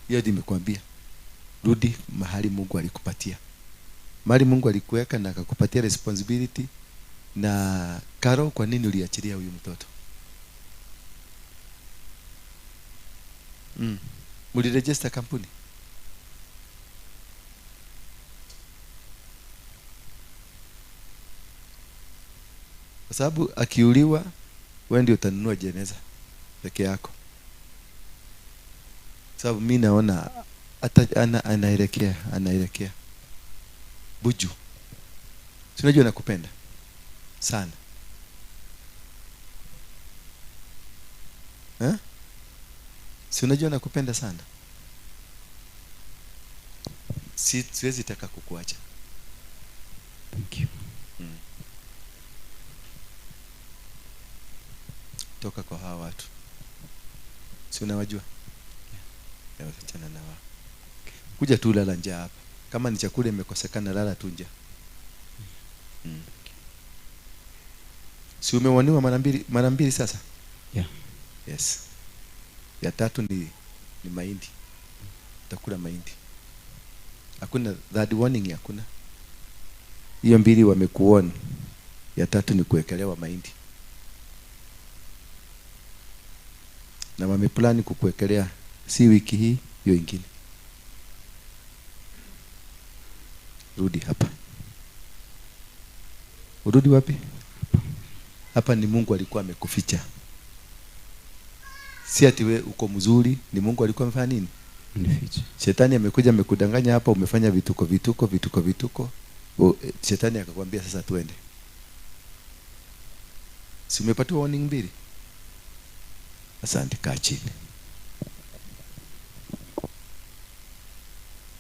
Hiyo nimekuambia. Rudi mahali Mungu alikupatia. Mahali Mungu alikuweka na akakupatia responsibility. Na Karo, kwa nini uliachilia huyu mtoto? Mliregister kampuni? Kwa sababu akiuliwa wewe ndio utanunua jeneza peke yako. Sababu mimi naona hata anaelekea Buju. Si unajua nakupenda sana. Eh? Si unajua nakupenda sana. Siwezi taka kukuacha. Thank you. Toka kwa hawa watu. Si unawajua? Yeah. Achana na wao. Kuja tu lala njaa hapa. Kama ni chakula imekosekana, lala tu njaa. Si umewaniwa mara mbili sasa? Yeah. Yes. Ya tatu ni mahindi. Utakula mahindi. Hakuna third warning, hakuna. Hiyo mbili wamekuona. Ya tatu ni kuwekelewa mahindi. Na wameplani kukuwekelea si wiki hii, hiyo ingine. Rudi hapa. Urudi wapi? Hapa ni Mungu alikuwa amekuficha. Si ati wewe uko mzuri, ni Mungu alikuwa amefanya nini? Nificha. Shetani amekuja amekudanganya hapa, umefanya vituko vituko vituko vituko. Shetani akakwambia sasa tuende. Si umepatiwa warning mbili? Asante, kaa chini.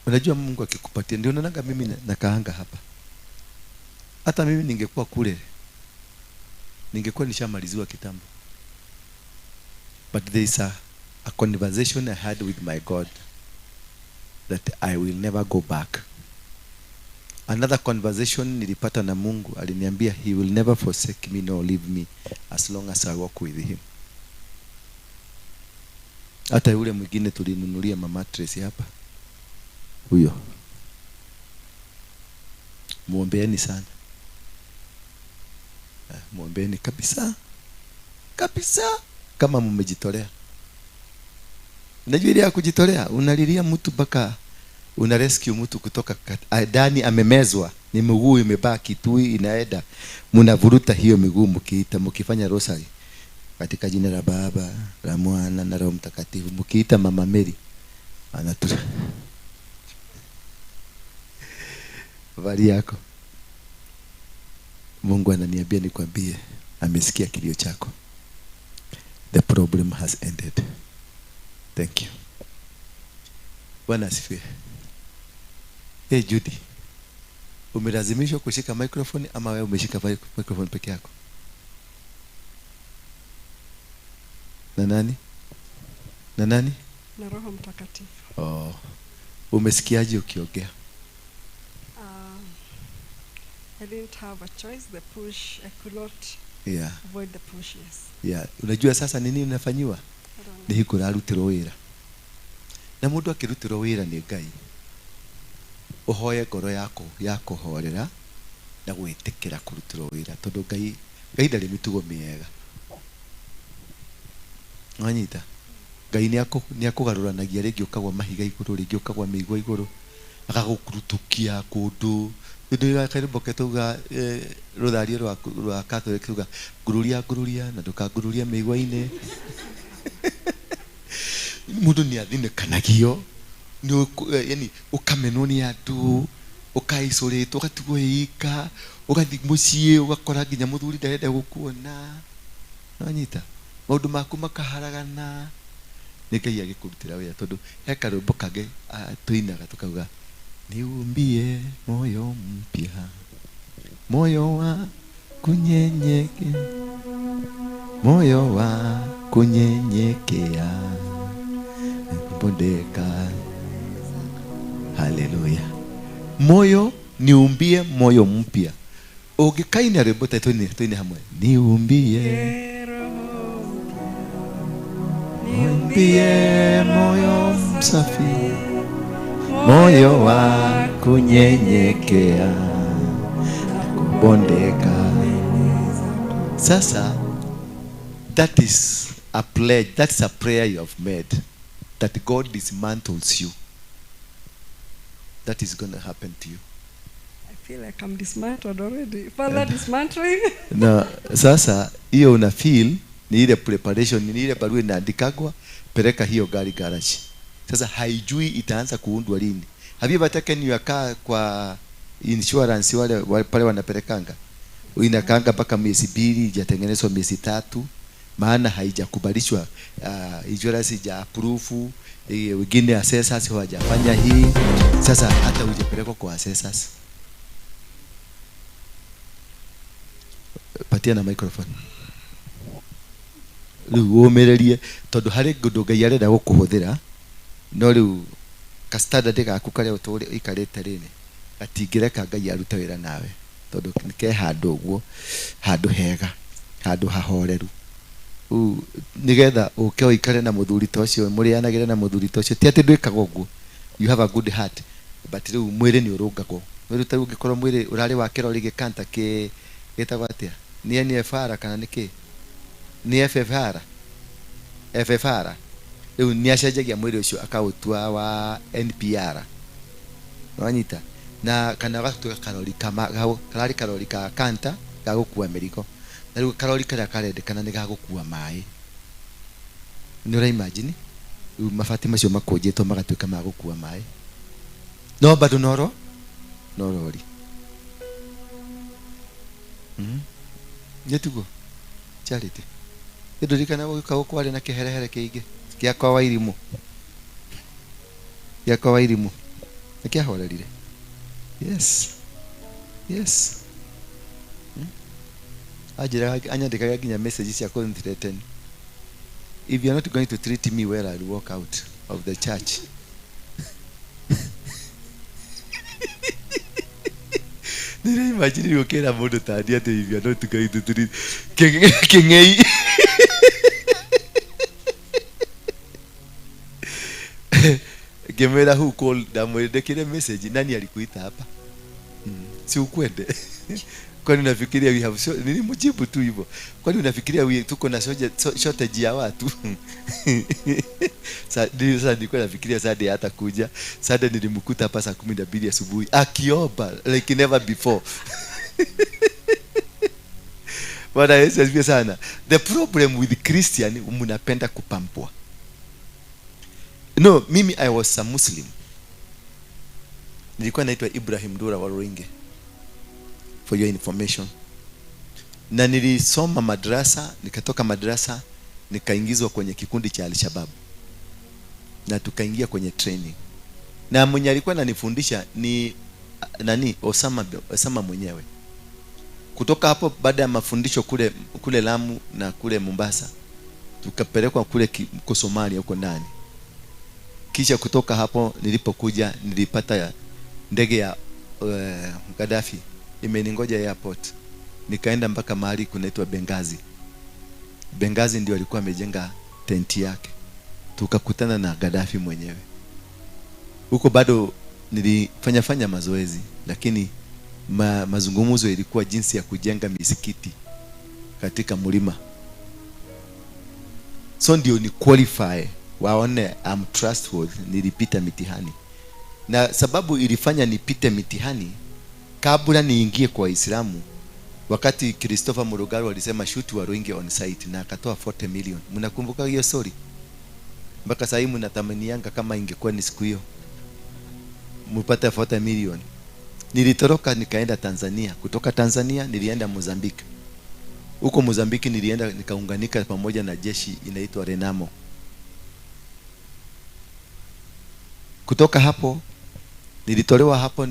Unajua Mungu akikupatia, ndio naona mimi nakaanga hapa. Hata mimi ningekuwa kule, ningekuwa nishamaliziwa kitambo. But there is a conversation I had with my God that I will never go back. Another conversation nilipata na Mungu, aliniambia he will never forsake me nor leave me as long as I walk with him. Hata yule mwingine tulinunulia mama Tracy hapa. Huyo. Muombeeni sana. Muombeeni kabisa. Kabisa. Kama mmejitolea. Unajua ile ya kujitolea, unalilia mtu mpaka una rescue mtu kutoka ndani amemezwa, ni miguu imebaki tu inaenda. Mnavuruta hiyo miguu mkiita, mkifanya rosary katika jina la Baba, la Mwana na Roho Mtakatifu, mkiita Mama Mary anatura. Habari yako. Mungu ananiambia nikwambie amesikia kilio chako. The problem has ended. Thank you. Bwana asifiwe. Hey Judy, umelazimishwa kushika microphone ama wewe umeshika microphone peke yako? Na nani? Na nani? Na Roho Mtakatifu. Oh. Umesikiaje ukiongea? I didn't have a choice. The push, I could not avoid the push, yes. Yeah. Unajua sasa nini unafanyiwa? Ni hiko rarutirwo wira. Na mundu akirutirwo wira ni Ngai. Uhoye ngoro yako ya kuhorera na gwitikira kurutirwo wira tondu Ngai ndarĩ mĩtugo mĩega. Wanyita? Ngai nĩ akũgarũranagia, rĩngĩ ũkagwa mahiga igũrũ, rĩngĩ ũkagwa mĩigua igũrũ, agagũkurutukia kũndũ. Ndio karĩmbo ketuga rũthario rwa Catholic tuga ngururia ngururia na ndũkangururia mĩigua-inĩ. Mũndũ nĩ athinĩkanagio, yani ũkamenwo nĩ andũ, ũkaisolate, ũgatigwo wĩika, ũgathiĩ mũciĩ ũgakora nginya mũthuri ndarenda gũkuona. Wanyita? Maũndũ maku makaharagana. Nĩ Ngai agĩkũrutĩra wĩra tondũ he karwĩmbo kangĩ tũinaga tukauga niumbie moyo mpya, moyo wa kunyenyekea, moyo wa kunyenyekea, kubondeka. Haleluya. Moyo niumbie moyo mpya. Ũngĩkaina rwĩmbo ta tũine hamwe. Niumbie, niumbie moyo msafi, moyo wa kunyenyekea na kubondeka. Sasa that is a pledge, that's a prayer you have made, that God dismantles you. That is going to happen to you. I feel like I'm dismantled already. Father, dismantling. Na sasa hiyo una feel ni ile preparation, ni ile barua inaandikagwa, peleka hiyo gari garage. Sasa haijui itaanza kuundwa lini. Have you ever taken your car kwa insurance wale pale wanapelekanga? Inakaanga mpaka miezi 2, haijatengenezwa miezi 3, maana haijakubalishwa, insurance haija approve, wengine assessors hawajafanya hii. Sasa hata hujapelekwa kwa assessors. Patia na microphone. Rĩu ũmĩrĩrie tondũ harĩ ũndũ Ngai arenda gũkũhũthĩra, no rĩu ka standard gaku karĩa ũikarĩte rĩ, gatingĩreka Ngai arute wĩra nawe, tondũ ke handũ ũguo, handũ hega, handũ hahoreru. Rĩu nĩgetha ũke ũikare na mũthuri ta ũcio, mũrĩanagĩre na mũthuri ta ũcio, ti atĩ ndwĩkaga ũguo, you have a good heart, but rĩu mwĩrĩ nĩ ũrũngagwo. Mwĩrĩ ta rĩu ũngĩkorwo mwĩrĩ ũrarĩ wa kĩrori gĩkanta kĩ gĩtagwo atĩa? Nĩ NFR kana nĩ kĩ? Nĩ FFR? FFR. Rĩu nĩ acenjagia mwĩrĩ ũcio akaũtua wa NPR. Wanyita? Na kana gatuĩka karori kararĩ karori ka kanta ga gũkua mĩrigo. Na rĩu karori karĩa karendekana nĩ ga gũkua maĩ. Nĩ ũra imagine? Rĩu mabati macio makũnjĩtwo magatuĩka ma gũkua maĩ. No bado noro? No rori. Nĩ tiguo? Charity. Nĩndirikana gũgĩũka gũkũ warĩ na kĩherehere kĩingĩ gĩa kwa Wairimũ. Gĩa kwa Wairimũ. Nĩ kĩahorerire? Yes. Yes. Anjĩraga, anyandĩkaga nginya message cia kũnthreaten. If you are not going to treat me well, I'll walk out of the church. Nĩrĩ imagine ũkĩra mũndũ ta niĩ atĩ if you are not going to treat kĩng'ei. Ngĩmwĩra who called, ndamwandĩkĩre message, nani alikuita hapa? Si ukwende. Kwani unafikiria we have nilimjibu tu hivyo. Kwani unafikiria we tuko na shortage ya watu? Sasa nilikuwa nafikiria Sunday hata kuja. Sunday nilimkuta hapa saa 12 asubuhi akiomba like never before. Bwana Yesu asifiwe sana. The problem with Christian, mnapenda kupampwa. No, mimi I was a Muslim. Nilikuwa naitwa Ibrahim Dura Waruinge, for your information. Na nilisoma madrasa, nikatoka madrasa, nikaingizwa kwenye kikundi cha Al-Shabaab. Na tukaingia kwenye training. Na mwenye alikuwa ananifundisha ni nani? Osama mwenyewe. Kutoka hapo baada ya mafundisho kule Lamu na kule Mombasa, tukapelekwa kule Somalia huko ndani. Kisha kutoka hapo nilipokuja nilipata ndege ya Gaddafi imeningoja airport. Nikaenda mpaka mahali kunaitwa Benghazi. Benghazi ndio alikuwa amejenga tenti yake. Tukakutana na Gaddafi mwenyewe. Huko bado nilifanya mazoezi, lakini mazungumzo ilikuwa jinsi ya kujenga misikiti katika mlima. So ndio ni qualify, waone I'm trustworthy, nilipita mitihani. Na sababu ilifanya nipite mitihani kabla niingie kwa Waislamu, wakati Christopher Murugaru alisema shoot Waruinge on site na akatoa 40 million. Mnakumbuka hiyo story? Mpaka sasa hivi mnatamanianga kama ingekuwa ni siku hiyo mpate 40 million. Nilitoroka nikaenda Tanzania. Kutoka Tanzania nilienda Mozambique. Huko Mozambique nilienda nikaunganika pamoja na jeshi inaitwa Renamo. Kutoka hapo nilitolewa hapo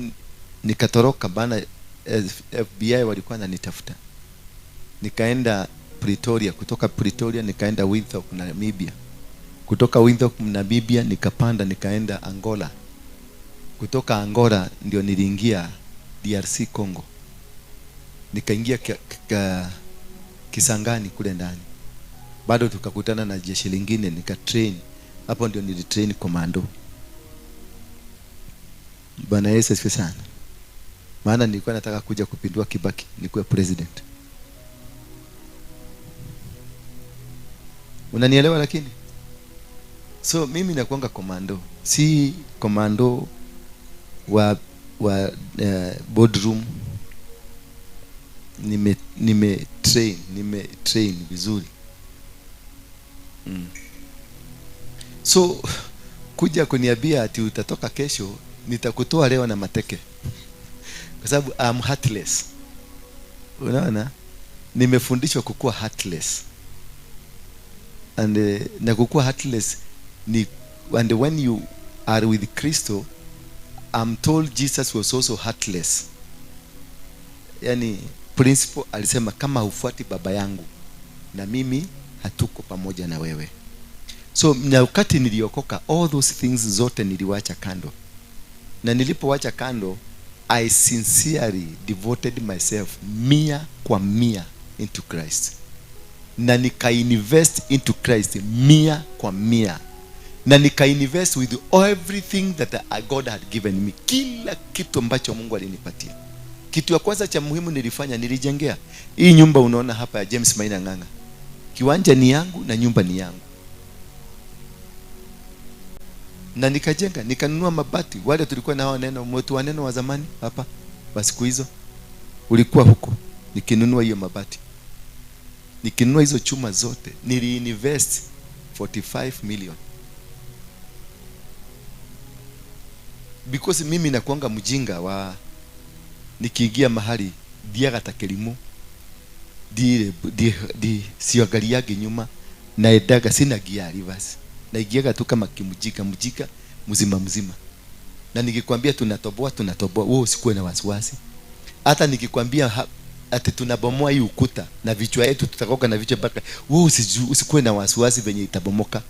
nikatoroka, bana FBI walikuwa wananitafuta. Nikaenda Pretoria, kutoka Pretoria nikaenda Windhoek Namibia. Kutoka Windhoek Namibia nikapanda nikaenda Angola. Kutoka Angola ndio niliingia DRC Congo. Nikaingia Kisangani kule ndani. Bado tukakutana na jeshi lingine, nikatrain. Hapo ndio nilitrain commando. Bwana Yesu asifiwe sana. Maana nilikuwa nataka kuja kupindua Kibaki nikuwe president. Unanielewa lakini? So mimi nakuanga commando. Si commando wa boardroom. Nime train vizuri. So kuja kuniambia ati utatoka kesho, nitakutoa leo na mateke. Kwa sababu I'm heartless. Unaona? Nimefundishwa kukua heartless. And na kukua heartless ni, and when you are with Christo, I'm told Jesus was also heartless. Yani principle alisema kama hufuati baba yangu na mimi hatuko pamoja na wewe. So na wakati niliokoka, all those things zote niliwacha kando. Na nilipowacha kando, I sincerely devoted myself 100% into Christ. Na nika-invest into Christ 100%. Na nika-invest with everything that God had given me. Kila kitu ambacho Mungu alinipatia. Kitu ya kwanza cha muhimu nilifanya, nilijengea hii nyumba unaona hapa ya James Maina Ng'ang'a. Kiwanja ni yangu na nyumba ni yangu. Na nikajenga, nikanunua mabati. Wale tulikuwa na hao neno, mtu wa neno wa zamani hapa wa siku hizo ulikuwa huko, nikinunua hiyo mabati. Nikinunua hizo chuma zote, niliinvest 45 million. Because mimi nakuanga mjinga wa nikiingia mahali diaga takelimu di siangaliage nyuma na edaga sina gia reverse. Na igiaga tu kama kimujika mujika mzima mzima. Na nikikwambia tunatoboa tunatoboa, wewe usikuwe na wasiwasi. Hata nikikwambia ati tunabomoa hii ukuta na vichwa yetu tutakoka na vichwa mpaka, wewe usikuwe na wasiwasi venye itabomoka.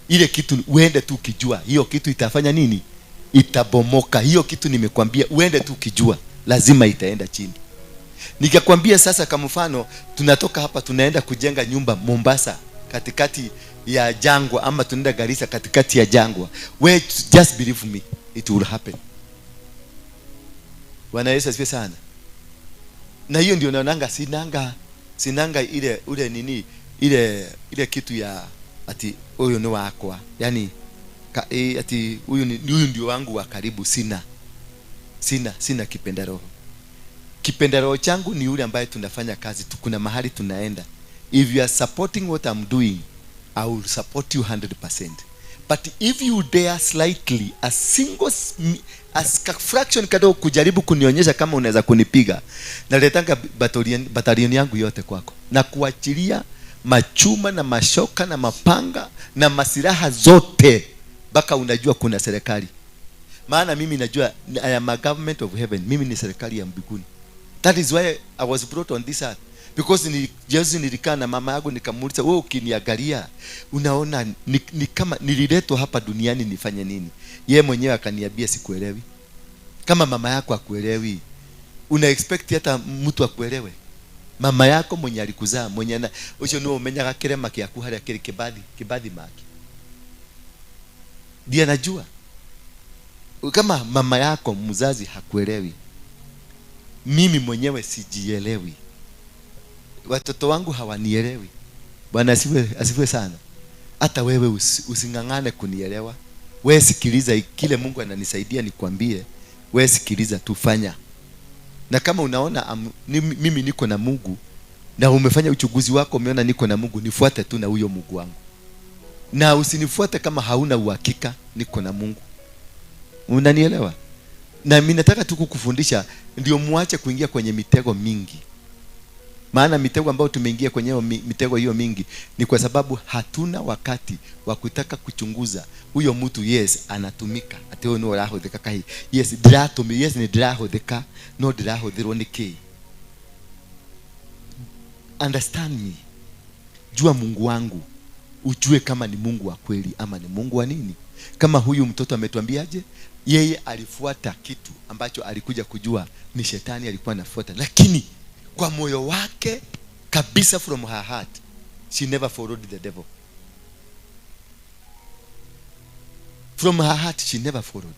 Ile kitu uende tu ukijua hiyo kitu itafanya nini? Itabomoka. Hiyo kitu nimekwambia uende tu ukijua lazima itaenda chini. Nikikwambia sasa kama mfano tunatoka hapa tunaenda kujenga nyumba Mombasa katikati ya jangwa, ama tunaenda Garissa katikati ya jangwa, wait, just believe me, it will happen. Bwana Yesu asifiwe sana. Na hiyo ndio naonanga sinanga ile ule nini ile ile kitu ya ati huyu ni wakwa, yani ati huyu ndio wangu wa karibu. Sina kipenda roho. Kipenda roho changu ni yule ambaye tunafanya kazi tu, kuna mahali tunaenda. If you are supporting what I'm doing, I will support you 100%. But if you dare slightly, a single a fraction kadogo kujaribu kunionyesha kama unaweza kunipiga, naletanga batalioni yangu yote kwako na kuachilia machuma na mashoka na mapanga na masilaha zote mpaka unajua kuna serikali. Maana mimi najua I am a government of heaven. Mimi ni serikali ya mbinguni. That is why I was brought on this earth. Because Yesu nilikaa na mama yangu nikamuuliza, wewe ukiniangalia unaona ni kama nililetwa hapa duniani nifanye nini? Yeye mwenyewe akaniambia sikuelewi. Kama mama yako akuelewi, una expect hata mtu akuelewe? Mama yako mwenye alikuzaa, mwenye na ucio ni umenyaga kirema kiaku haria kiri kibathi maki. Ndiye anajua. Kama mama yako mzazi hakuelewi, mimi mwenyewe sijielewi. Watoto wangu hawanielewi. Bwana asifiwe sana. Hata wewe usingangane kunielewa. Wewe sikiliza kile Mungu ananisaidia nikwambie. Wewe sikiliza tu, fanya. Na kama unaona mimi niko na Mungu na umefanya uchunguzi wako umeona niko na Mungu, nifuate tu na huyo Mungu wangu. Na usinifuate kama hauna uhakika niko na Mungu. Unanielewa? Na mimi nataka tu kukufundisha ndio muache kuingia kwenye mitego mingi. Maana mitego ambayo tumeingia kwenye mitego hiyo mingi ni kwa sababu hatuna wakati wa kutaka kuchunguza huyo mtu. Yes, anatumika. Ati huyo no arahuthika kahi. Yes, ndiratumi. Yes, ni ndirahuthika. No ndirahuthirwo ni kii. Understand me. Jua Mungu wangu. Ujue kama ni Mungu wa kweli ama ni Mungu wa nini. Kama huyu mtoto ametuambiaje? Yeye alifuata kitu ambacho alikuja kujua ni shetani alikuwa anafuata. Lakini kwa moyo wake kabisa, from her heart, she never followed the devil. From her heart she never followed.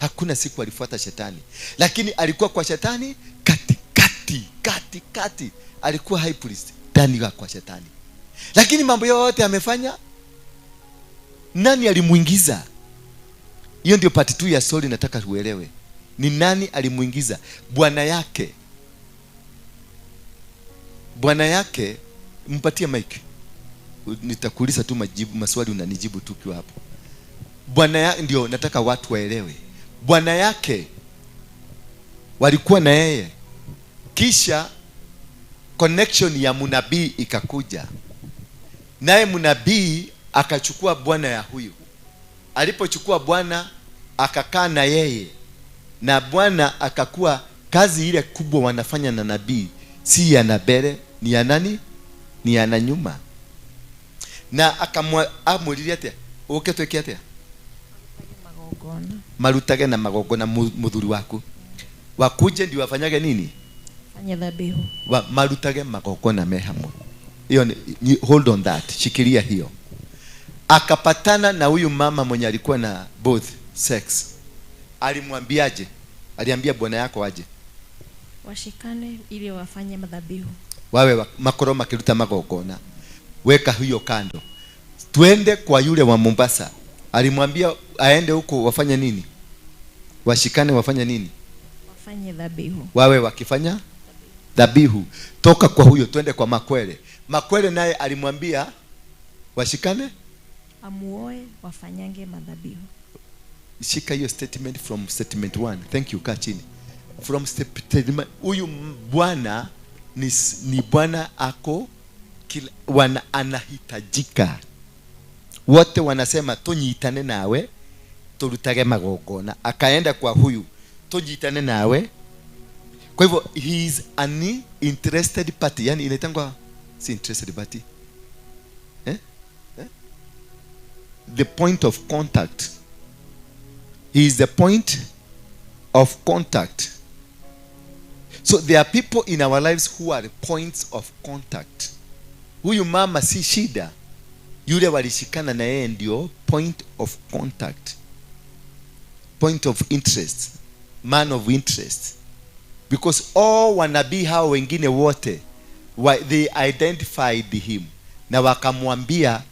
Hakuna siku alifuata shetani, lakini alikuwa kwa shetani katikati, katikati. Alikuwa high priest ndani ya kwa shetani, lakini mambo yote amefanya, nani alimuingiza? Hiyo ndio part 2 ya story nataka tuelewe. Ni nani alimuingiza? Bwana yake. Bwana yake, mpatie mic. Nitakuuliza tu majibu, maswali unanijibu tu ukiwa hapo. Bwana yake ndio nataka watu waelewe. Bwana yake walikuwa na yeye. Kisha connection ya munabii ikakuja. Naye munabii akachukua bwana ya huyu. Alipochukua bwana akakaa na yeye. Na bwana akakuwa kazi ile kubwa wanafanya na nabii si ya na mbele, ni ya nani? Ni ya na nyuma. Na akamwamuririe atia? Uke tweke atia? Magongona. Marutage na magongona muthuri waku. Wakuje ndio wafanyage nini? Fanye dhabihu. Marutage magongona me hamwe. Hiyo ni, hold on that. Shikilia hiyo. Akapatana na huyu mama mwenye alikuwa na both sex. Alimwambiaje? Aliambia bwana yako aje. Washikane ili wafanye madhabihu. Wawe makoro makiruta magongona. Weka hiyo kando. Twende kwa yule wa Mombasa. Alimwambia aende huko wafanye nini? Washikane wafanye nini? Wafanye dhabihu. Wawe wakifanya dhabihu. Toka kwa huyo twende kwa Makwele. Makwele naye alimwambia washikane, amuoe, wafanyange madhabihu. Shika hiyo statement from statement 1. Thank you, kaa chini. From statement, huyu bwana ni bwana ako kila, wana, anahitajika. Wote wanasema tunyitane nawe turutage magongona. Akaenda kwa huyu tunyitane nawe. Kwa hivyo he is an interested party. Yani inaitangwa si interested party. The point of contact. He is the point of contact. So there are people in our lives who are points of contact. Huyu mama si shida. Yule walishikana na yeye ndio point of contact. Point of interest. Man of interest. Because all wanabii hao wengine wote, they identified him. Na wakamwambia,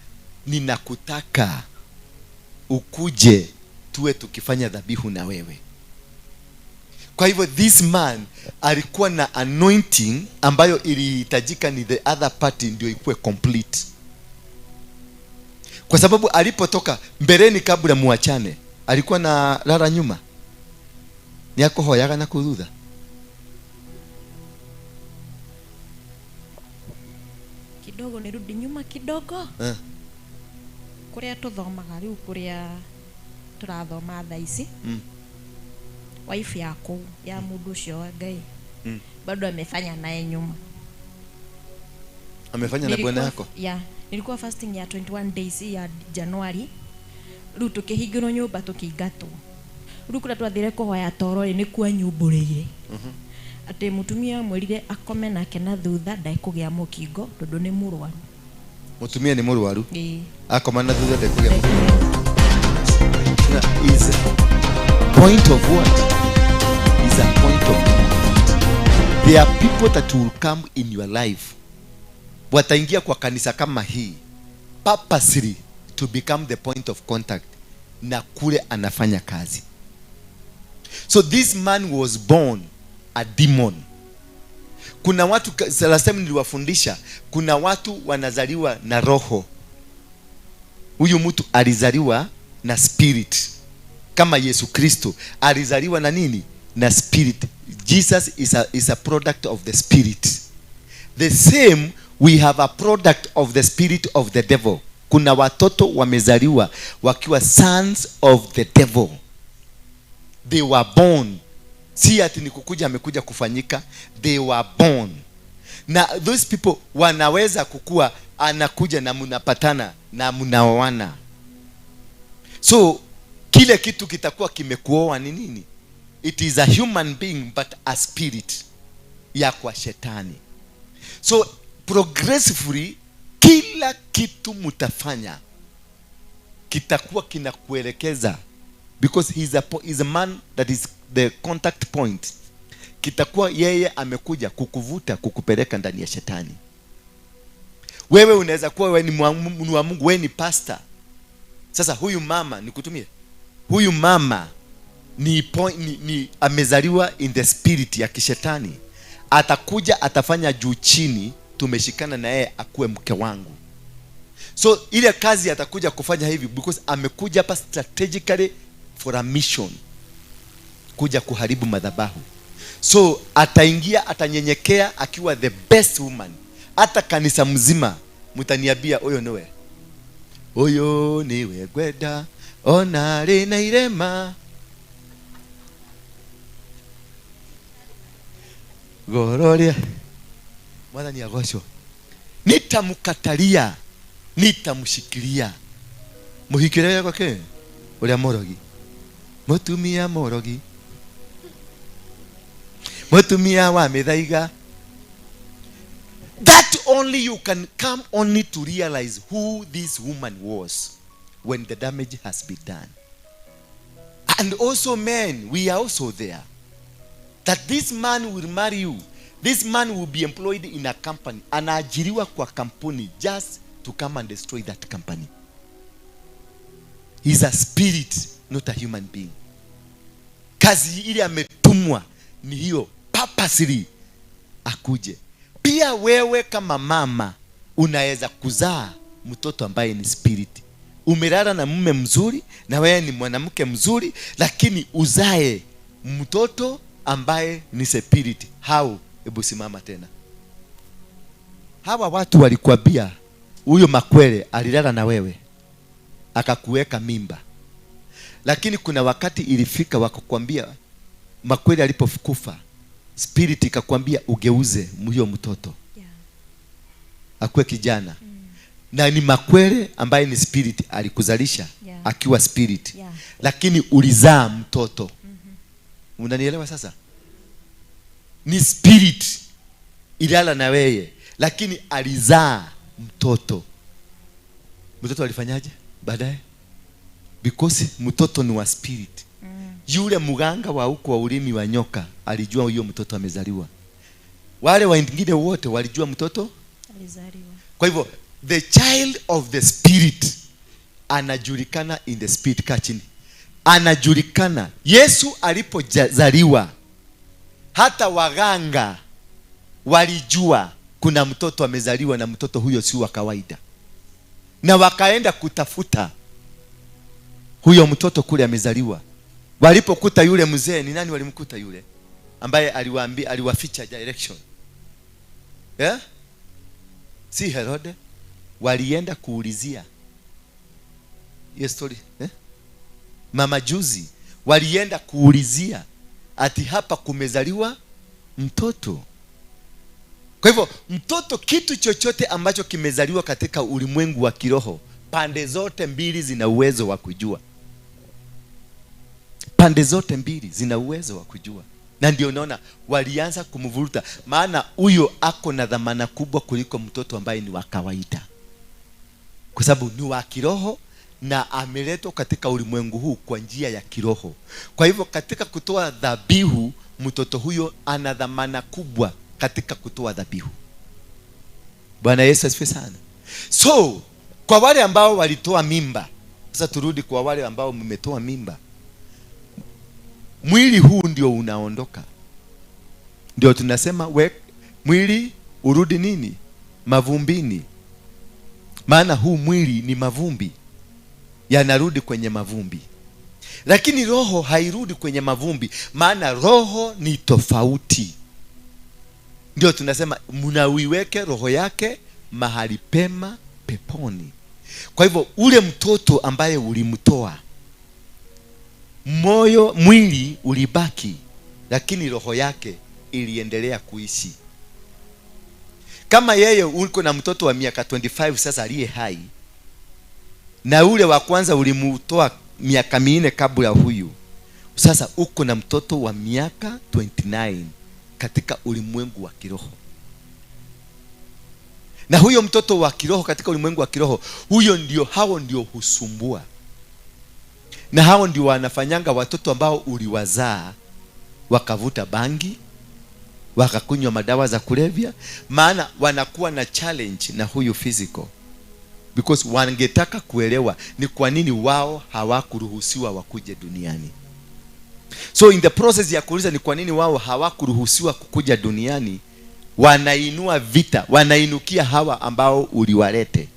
ninakutaka ukuje tuwe tukifanya dhabihu na wewe. Kwa hivyo this man alikuwa na anointing ambayo ilihitajika ni the other party ndio ikuwe complete. Kwa sababu alipotoka mbeleni kabla muachane, alikuwa na lala nyuma. Ni akohoyaga na kuthutha. Kidogo nirudi nyuma kidogo. Kuria tuthomaga riu kuria turathoma thaa ici. Wife yako ya mundu ucio wa Ngai. Bado amefanya naye nyuma. Amefanya na bwana yako? Yeah, nilikuwa fasting ya 21 days ya January. Riu tukihingirwo nyumba tukiingatwo. Riu kuria twathire kuhoya toro ni kwa nyumbureire. Ati mutumia amwirire akome nake na thutha ndekũgĩa mũkingo tondu ni mũrwaru. Mutumia ni mũrwaru? Ĩĩ. Akoma na thutha ndekũgĩa mũkingo. Is point of what? Is a point of contact. There are people that will come in your life. Wataingia kwa kanisa kama hii purposely to become the point of contact, na kule anafanya kazi. So this man was born a demon. Kuna watu, last time niliwafundisha, kuna watu wanazaliwa na roho. Huyu mtu alizaliwa na spirit. Kama Yesu Kristo alizaliwa na nini? Na spirit. Jesus is a product of the spirit. The same, we have a product of the spirit of the devil. Kuna watoto wamezaliwa wakiwa sons of the devil. They were born. Si ati ni kukuja amekuja kufanyika. They were born. Na those people wanaweza kukua, anakuja na mnapatana na mnaoana. So kile kitu kitakuwa kimekuoa ni nini? It is a human being but a spirit ya kwa shetani. So progressively kila kitu mutafanya, Kitakuwa kinakuelekeza, because he's a man that is the contact point. Kitakuwa yeye amekuja kukuvuta, kukupeleka ndani ya shetani. Wewe unaweza kuwa wewe ni wa Mungu, wewe ni pastor. Sasa huyu mama nikutumie. Huyu mama ni amezaliwa in the spirit ya kishetani. Atakuja atafanya juu chini, tumeshikana na yeye akuwe mke wangu. So ile kazi atakuja kufanya hivi because amekuja hapa strategically for a mission, kuja kuharibu madhabahu. So ataingia, atanyenyekea akiwa the best woman. Hata kanisa mzima mtaniambia huyo niwe. Huyo niwe gweda ona rina irema. Gororia. Mwathani agocwo. Nitamukataria, nitamshikilia. Muhikire gwake uria morogi. Mutumia morogi. Mutumia wa mithaiga. That only you can come only to realize who this woman was when the damage has been done. And also men, we are also there. That this man will marry you. This man will be employed in a company. Anaajiriwa kwa kampuni just to come and destroy that company. He's a spirit, not a human being. Kazi ile ametumwa ni hiyo, purposely akuje. Pia wewe kama mama unaweza kuzaa mtoto ambaye ni spirit. Umelala na mume mzuri na wewe ni mwanamke mzuri, lakini uzae mtoto ambaye ni spirit. How? Hebu simama tena. Hawa watu walikuambia huyo makwele alilala na wewe akakuweka mimba. Lakini kuna wakati ilifika wakakwambia makwele alipokufa, spirit ikakwambia ugeuze huyo mtoto. Yeah. Akuwe kijana. Na ni makwele ambaye ni spirit alikuzalisha. Yeah. Akiwa spirit. Yeah. Lakini ulizaa mtoto. Unanielewa sasa? Ni spirit ilala na wewe, lakini alizaa mtoto. Mtoto alifanyaje baadaye? Because mtoto ni wa spirit. Yule muganga wa huko wa ulimi wa nyoka alijua huyo mtoto amezaliwa. Wale wengine wote walijua mtoto alizaliwa. Kwa hivyo the child of the spirit anajulikana in the spirit. Kaa chini. Anajulikana. Yesu alipozaliwa hata waganga walijua kuna mtoto amezaliwa, na mtoto huyo si wa kawaida. Na wakaenda kutafuta huyo mtoto kule amezaliwa. Walipokuta yule mzee, ni nani walimkuta yule ambaye aliwaambia, aliwaficha direction? Yeah? Si Herode. Walienda kuulizia. Yes, story, eh? Mama juzi walienda kuulizia ati hapa kumezaliwa mtoto. Kwa hivyo mtoto, kitu chochote ambacho kimezaliwa katika ulimwengu wa kiroho, pande zote mbili zina uwezo wa kujua. Pande zote mbili zina uwezo wa kujua. Na ndio unaona walianza kumvuruta, maana huyo ako na dhamana kubwa kuliko mtoto ambaye ni wa kawaida. Kwa sababu ni wa kiroho na ameletwa katika ulimwengu huu kwa njia ya kiroho. Kwa hivyo katika kutoa dhabihu, mtoto huyo ana dhamana kubwa katika kutoa dhabihu. Bwana Yesu asifiwe sana. So, kwa wale ambao walitoa mimba, sasa turudi kwa wale ambao mmetoa mimba. Mwili huu ndio unaondoka. Ndio tunasema mwili urudi nini? Mavumbini. Maana huu mwili ni mavumbi. Yanarudi kwenye mavumbi. Lakini roho hairudi kwenye mavumbi, maana roho ni tofauti. Ndio tunasema mnauiweke roho yake mahali pema peponi. Kwa hivyo ule mtoto ambaye ulimtoa, moyo, mwili ulibaki, lakini roho yake iliendelea kuishi. Kama yeye uko na mtoto wa miaka 25 sasa aliye hai, na ule wa kwanza ulimtoa miaka 4 kabla huyu, sasa uko na mtoto wa miaka 29 katika ulimwengu wa kiroho. Na huyo mtoto wa kiroho katika ulimwengu wa kiroho, huyo ndio, hao ndio husumbua. Na hao ndio wanafanyanga watoto ambao uliwazaa wakavuta bangi, wakakunywa madawa za kulevya, maana wanakuwa na challenge na huyu physical, because wangetaka kuelewa ni kwa nini wao hawakuruhusiwa wakuje duniani. So in the process ya kuuliza ni kwa nini wao hawakuruhusiwa kukuja duniani, wanainua vita, wanainukia hawa ambao uliwalete.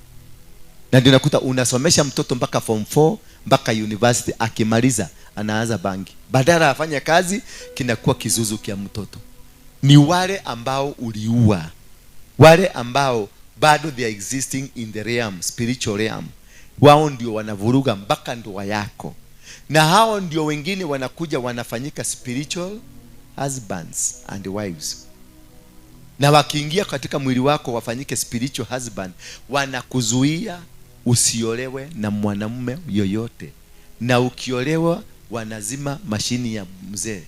Na ndio unakuta unasomesha mtoto mpaka form 4, mpaka university, akimaliza anaanza bangi. Badala afanye kazi, kinakuwa kizuzu kia mtoto. Ni wale ambao uliua, wale ambao bado they are existing in the realm, spiritual realm. Wao ndio wanavuruga mpaka ndoa yako. Na hao ndio wengine wanakuja wanafanyika spiritual husbands and wives. Na wakiingia katika mwili wako wafanyike spiritual husband, wanakuzuia usiolewe na mwanamume yoyote. Na ukiolewa wanazima mashini ya mzee,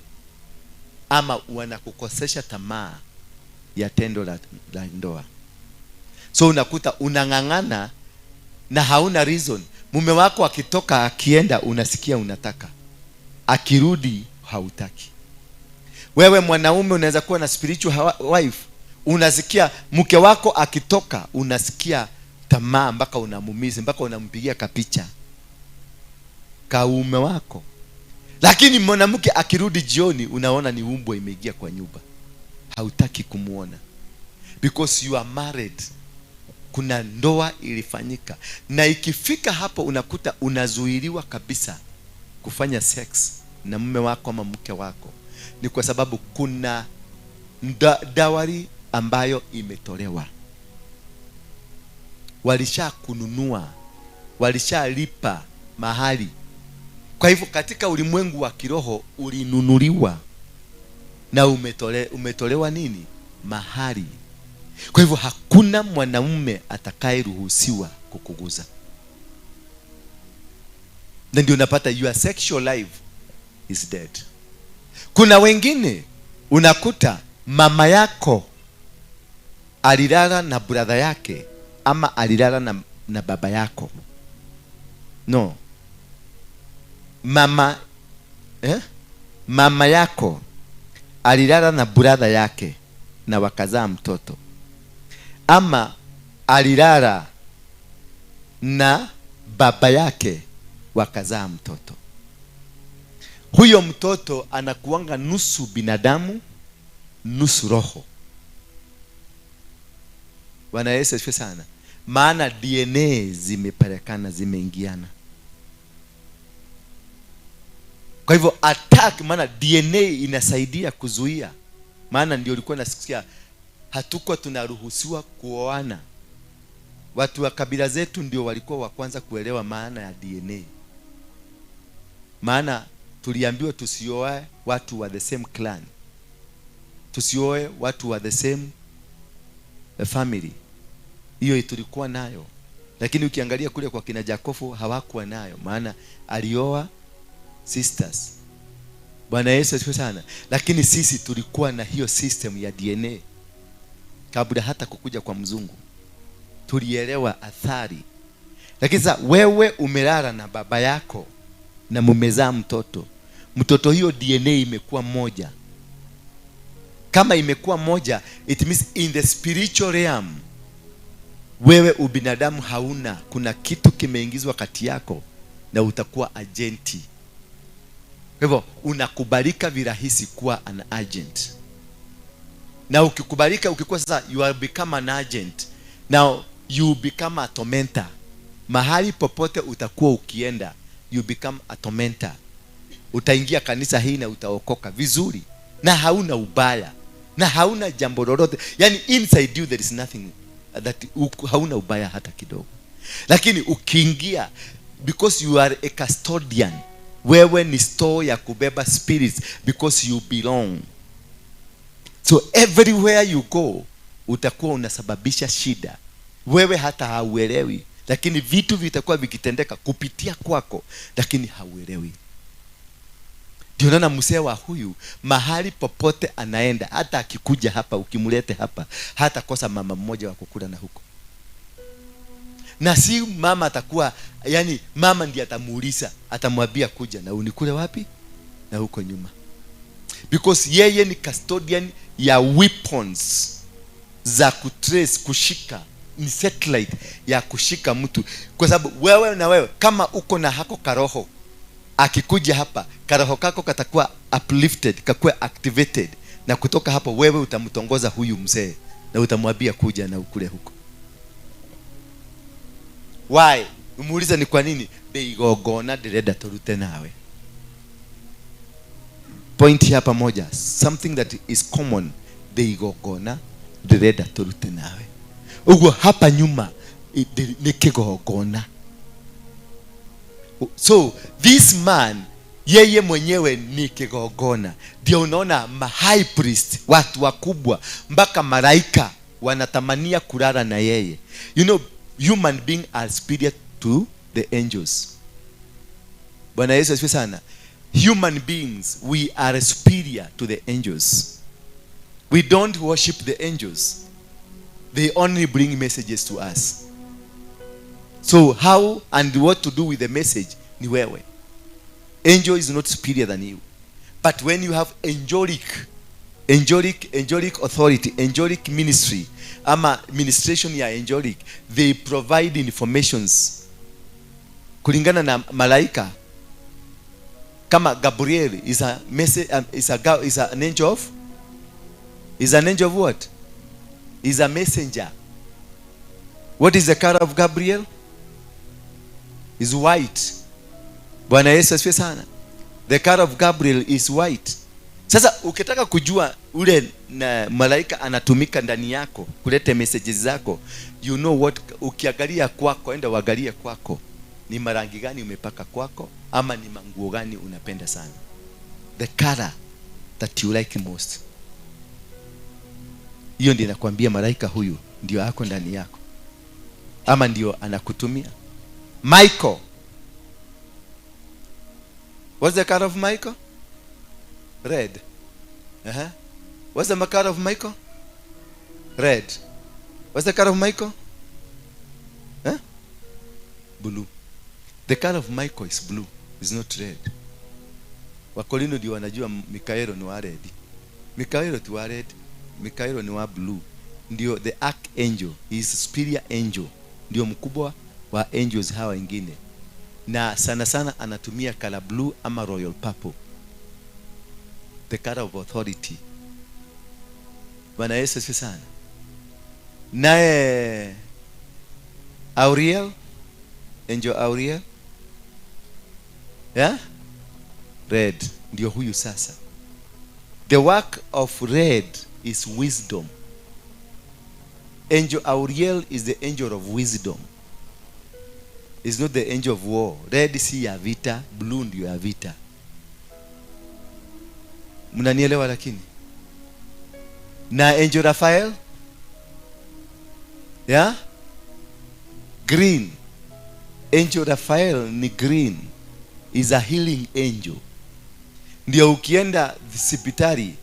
ama wanakukosesha tamaa ya tendo la ndoa. So unakuta unang'ang'ana na hauna reason. Mume wako akitoka akienda unasikia unataka, akirudi hautaki. Wewe mwanaume unaweza kuwa na spiritual wife, unasikia mke wako akitoka unasikia tamaa mpaka unamumiza, mpaka unampigia kapicha kaume wako. Lakini mwanamke akirudi jioni unaona ni umbwa imeingia kwa nyumba, hautaki kumuona, because you are married. Kuna ndoa ilifanyika. Na ikifika hapo unakuta unazuiliwa kabisa kufanya sex na mume wako ama mke wako. Ni kwa sababu kuna dawari ambayo imetolewa. Walisha kununua, walishalipa mahali. Kwa hivyo katika ulimwengu wa kiroho ulinunuliwa na umetolewa nini? Mahali. Kwa hivyo hakuna mwanamume atakayeruhusiwa kukuguza. Na ndio unapata your sexual life is dead. Kuna wengine unakuta mama yako alilala na brother yake, ama alilala na baba yako. No. Mama yako alilala na brother yake na wakazaa mtoto. Ama alilala na baba yake wakazaa mtoto. Huyo mtoto anakuanga nusu binadamu, nusu roho. Bwana Yesu asifiwe sana. Maana DNA zimepelekana, zimeingiana. Kwa hivyo attack, maana DNA inasaidia kuzuia. Maana ndio ulikuwa nasikia hatukuwa tunaruhusiwa kuoana. Watu wa kabila zetu ndio walikuwa wa kwanza kuelewa maana ya DNA. Maana tuliambiwa tusioe watu wa the same clan, tusioe watu wa the same family. Hiyo tulikuwa nayo. Lakini ukiangalia kule kwa kina Jakofu hawakuwa nayo, maana alioa sisters. Bwana Yesu asifiwe sana. Lakini sisi tulikuwa na hiyo system ya DNA kabla hata kukuja kwa mzungu. Tulielewa athari. Lakini sasa wewe umelala na baba yako na mumezaa mtoto. Mtoto hiyo DNA imekuwa moja. Kama imekuwa moja, it means in the spiritual realm wewe ubinadamu hauna, kuna kitu kimeingizwa kati yako na utakuwa agenti. Kwa hivyo unakubalika virahisi kuwa an agent. Na ukikubalika, ukikuwa sasa you are become an agent. Now you become a tormentor. Mahali popote utakuwa ukienda, you become a tormentor. Utaingia kanisa hii na utaokoka vizuri, na hauna ubaya, na hauna jambo lolote. Yani inside you there is nothing that, hauna ubaya hata kidogo. Lakini ukiingia, because you are a custodian, wewe ni store ya kubeba spirits, because you belong. So everywhere you go utakuwa unasababisha shida. Wewe hata hauelewi, lakini vitu vitakuwa vikitendeka kupitia kwako, lakini hauelewi. Ndio naona mzee wa huyu mahali popote anaenda, hata akikuja hapa ukimlete hapa, hata kosa mama mmoja wa kukula na huko. Na si mama atakuwa, yani mama ndiye atamuuliza, atamwambia kuja na unikule wapi? Na huko nyuma. Because yeye ni custodian ya weapons za kutrace, kushika, ni satellite ya kushika mtu. Kwa sababu wewe na wewe kama uko na hako karoho, akikuja hapa karoho kako katakuwa uplifted, kakuwa activated, na kutoka hapo wewe utamtongoza huyu mzee na utamwambia kuja na ukule huko. Why? Umuulize ni kwa nini? Ndigongona ndirenda turute nawe. Point hapa moja, something that is common, ndigongona ndirenda turute nawe. Uguo hapa nyuma ni kigongona. So this man yeye mwenyewe ni kigongona. Ndio unaona ma high priest, watu wakubwa, mpaka malaika wanatamania kulala na yeye. You know, human being are superior to the angels. Bwana Yesu asifiwe sana. Human beings, we are superior to the angels. We don't worship the angels. They only bring messages to us. So how and what to do with the message ni wewe. Angel is not superior than you. But when you have angelic authority, angelic ministry, ama ministration ya angelic, they provide informations kulingana na malaika. Kama Gabriel is a message, is an angel of, is an angel of what? Is a messenger. What is the color of Gabriel? Is white. Bwana Yesu asifiwe sana. The color of Gabriel is white. Sasa ukitaka kujua ule na malaika anatumika ndani yako kuleta messages zako, you know what, ukiangalia kwako, enda uangalie kwako ni marangi gani umepaka kwako, ama ni manguo gani unapenda sana. The color that you like most. Hiyo ndio inakwambia malaika huyu ndio ako ndani yako, ama ndio anakutumia. Michael. What's the color of Michael? Red. Uh-huh. What's the color of Michael? Red. What's the color of Michael? Huh? Blue. The color of Michael is blue. It's not red. Wakolino ndio wanajua Mikaelo ni wa red. Mikaelo tu wa red. Mikaelo ni wa blue. Ndio the archangel. He is superior angel. Ndio mkubwa wa angels hawa wengine. Na sana sana anatumia color blue ama royal purple. The color of authority. Bwana Yesu asifiwe sana. Naye Auriel, angel Auriel, yeah? Red. Ndio huyu sasa. The work of red is wisdom. Angel Auriel is the angel of wisdom. It's not the angel of war. Red si ya vita, blue ndio ya vita. Mnanielewa lakini? Na angel Raphael? Yeah? Green. Angel Raphael ni green. Is a healing angel. Ndio ukienda hospitali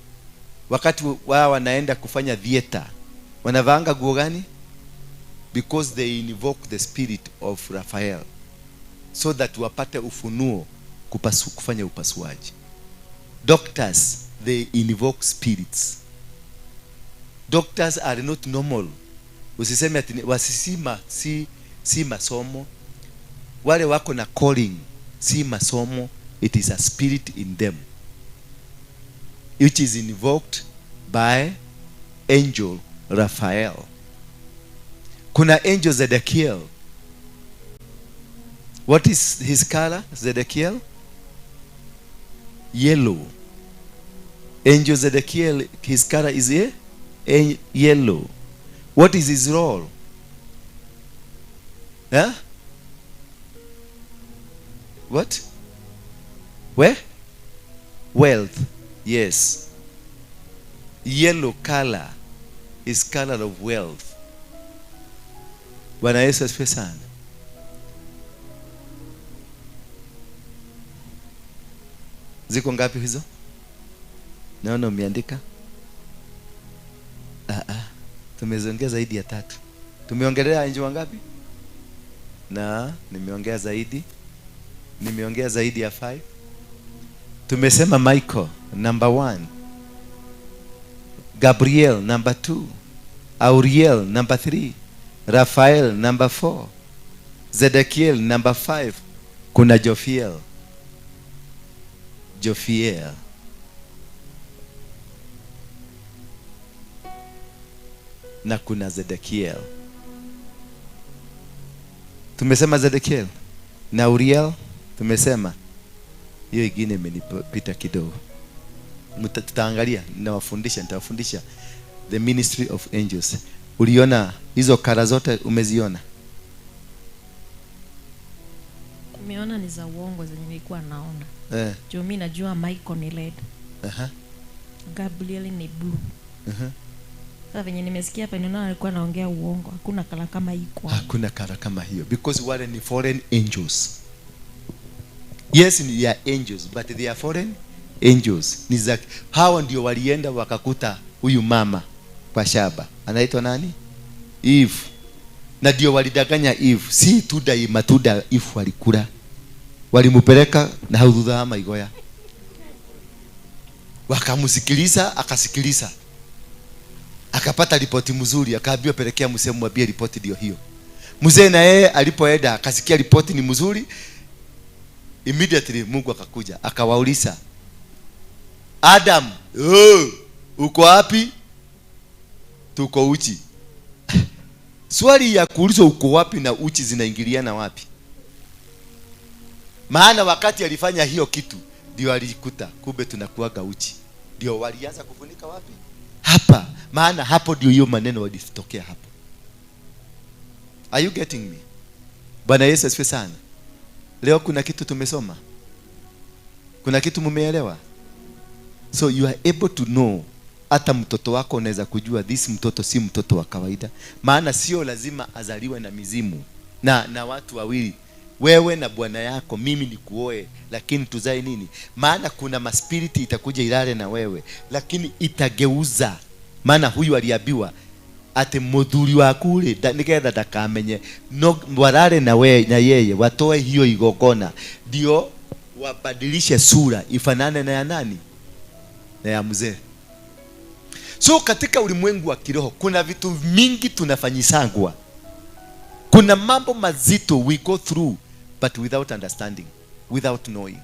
wakati wao wanaenda kufanya theater, wanavaanga nguo gani? Because they invoke the spirit of Raphael so that wapate ufunuo kufanya upasuaji. Doctors, they invoke spirits. Doctors are not normal. Usiseme ati wasisima si masomo. Wale wako na calling si masomo. It is a spirit in them which is invoked by angel Raphael. Kuna angel Zedekiel. What is his color, Zedekiel? Yellow. Angel Zedekiel, his color is a yellow. What is his role? Huh? What? Where? Wealth. Yes. Yellow color is color of wealth. Bwana Yesu asifiwe sana. Ziko ngapi hizo? Naona umeandika. Tumeziongeza zaidi ya 3. Tumeongelea angel wangapi? Na nimeongea zaidi. Nimeongea zaidi ya 5. Tumesema Michael number 1, Gabriel number 2, Auriel number 3, Raphael number 4, Zedekiel number 5, kuna Jophiel. Jophiel. Na kuna Zedekiel. Tumesema Zedekiel na Uriel, tumesema. Hiyo ingine imenipita kidogo. Tutaangalia, nitawafundisha the ministry of angels. Uliona hizo kara zote, umeziona? Nimeona ni za uongo zenye nilikuwa naona. Juu mimi najua Michael ni red. Gabriel ni blue. Sasa venye nimesikia hapa ninaona alikuwa anaongea uongo. Hakuna kala kama hiyo. Hakuna kala kama hiyo because wale ni foreign angels. Yes, they are angels, but they are foreign angels. Ni za hawa ndio walienda wakakuta huyu mama kwa shaba. Anaitwa nani? Eve. Na ndio walidanganya Eve. Si tuda matuda Eve walikula. Walimupeleka na hududha maigoya. Wakamsikiliza, akasikiliza. Akapata ripoti mzuri, akaambiwa pelekea mzee, mwambie ripoti ndio hiyo. Mzee na yeye alipoenda akasikia ripoti ni mzuri. Immediately Mungu akakuja, akawauliza, Adam, uko wapi? Tuko uchi. Swali ya kuulizwa uko wapi na uchi zinaingiliana wapi? Maana wakati alifanya hiyo kitu ndio alikuta kumbe tunakuaga uchi. Ndio walianza kufunika wapi? Hapa. Maana hapo ndio hiyo maneno walitokea hapo. Are you getting me? Bwana Yesu asifiwe sana. Leo kuna kitu tumesoma. Kuna kitu mumeelewa? So you are able to know. Hata mtoto wako unaweza kujua this mtoto si mtoto wa kawaida. Maana sio lazima azaliwe na mizimu na watu wawili. Wewe na bwana yako, mimi nikuoe, lakini tuzae nini? Maana kuna maspiriti itakuja ilale na wewe, lakini itageuza. Maana huyu aliambiwa ati muthuri waku ri nigetha ndakamenye, no walale na wewe na yeye, watoe hiyo igongona ndio wabadilishe sura ifanane na ya nani? Na ya mzee. So katika ulimwengu wa kiroho kuna vitu mingi tunafanyisangwa. Kuna mambo mazito we go through, but without understanding, without knowing.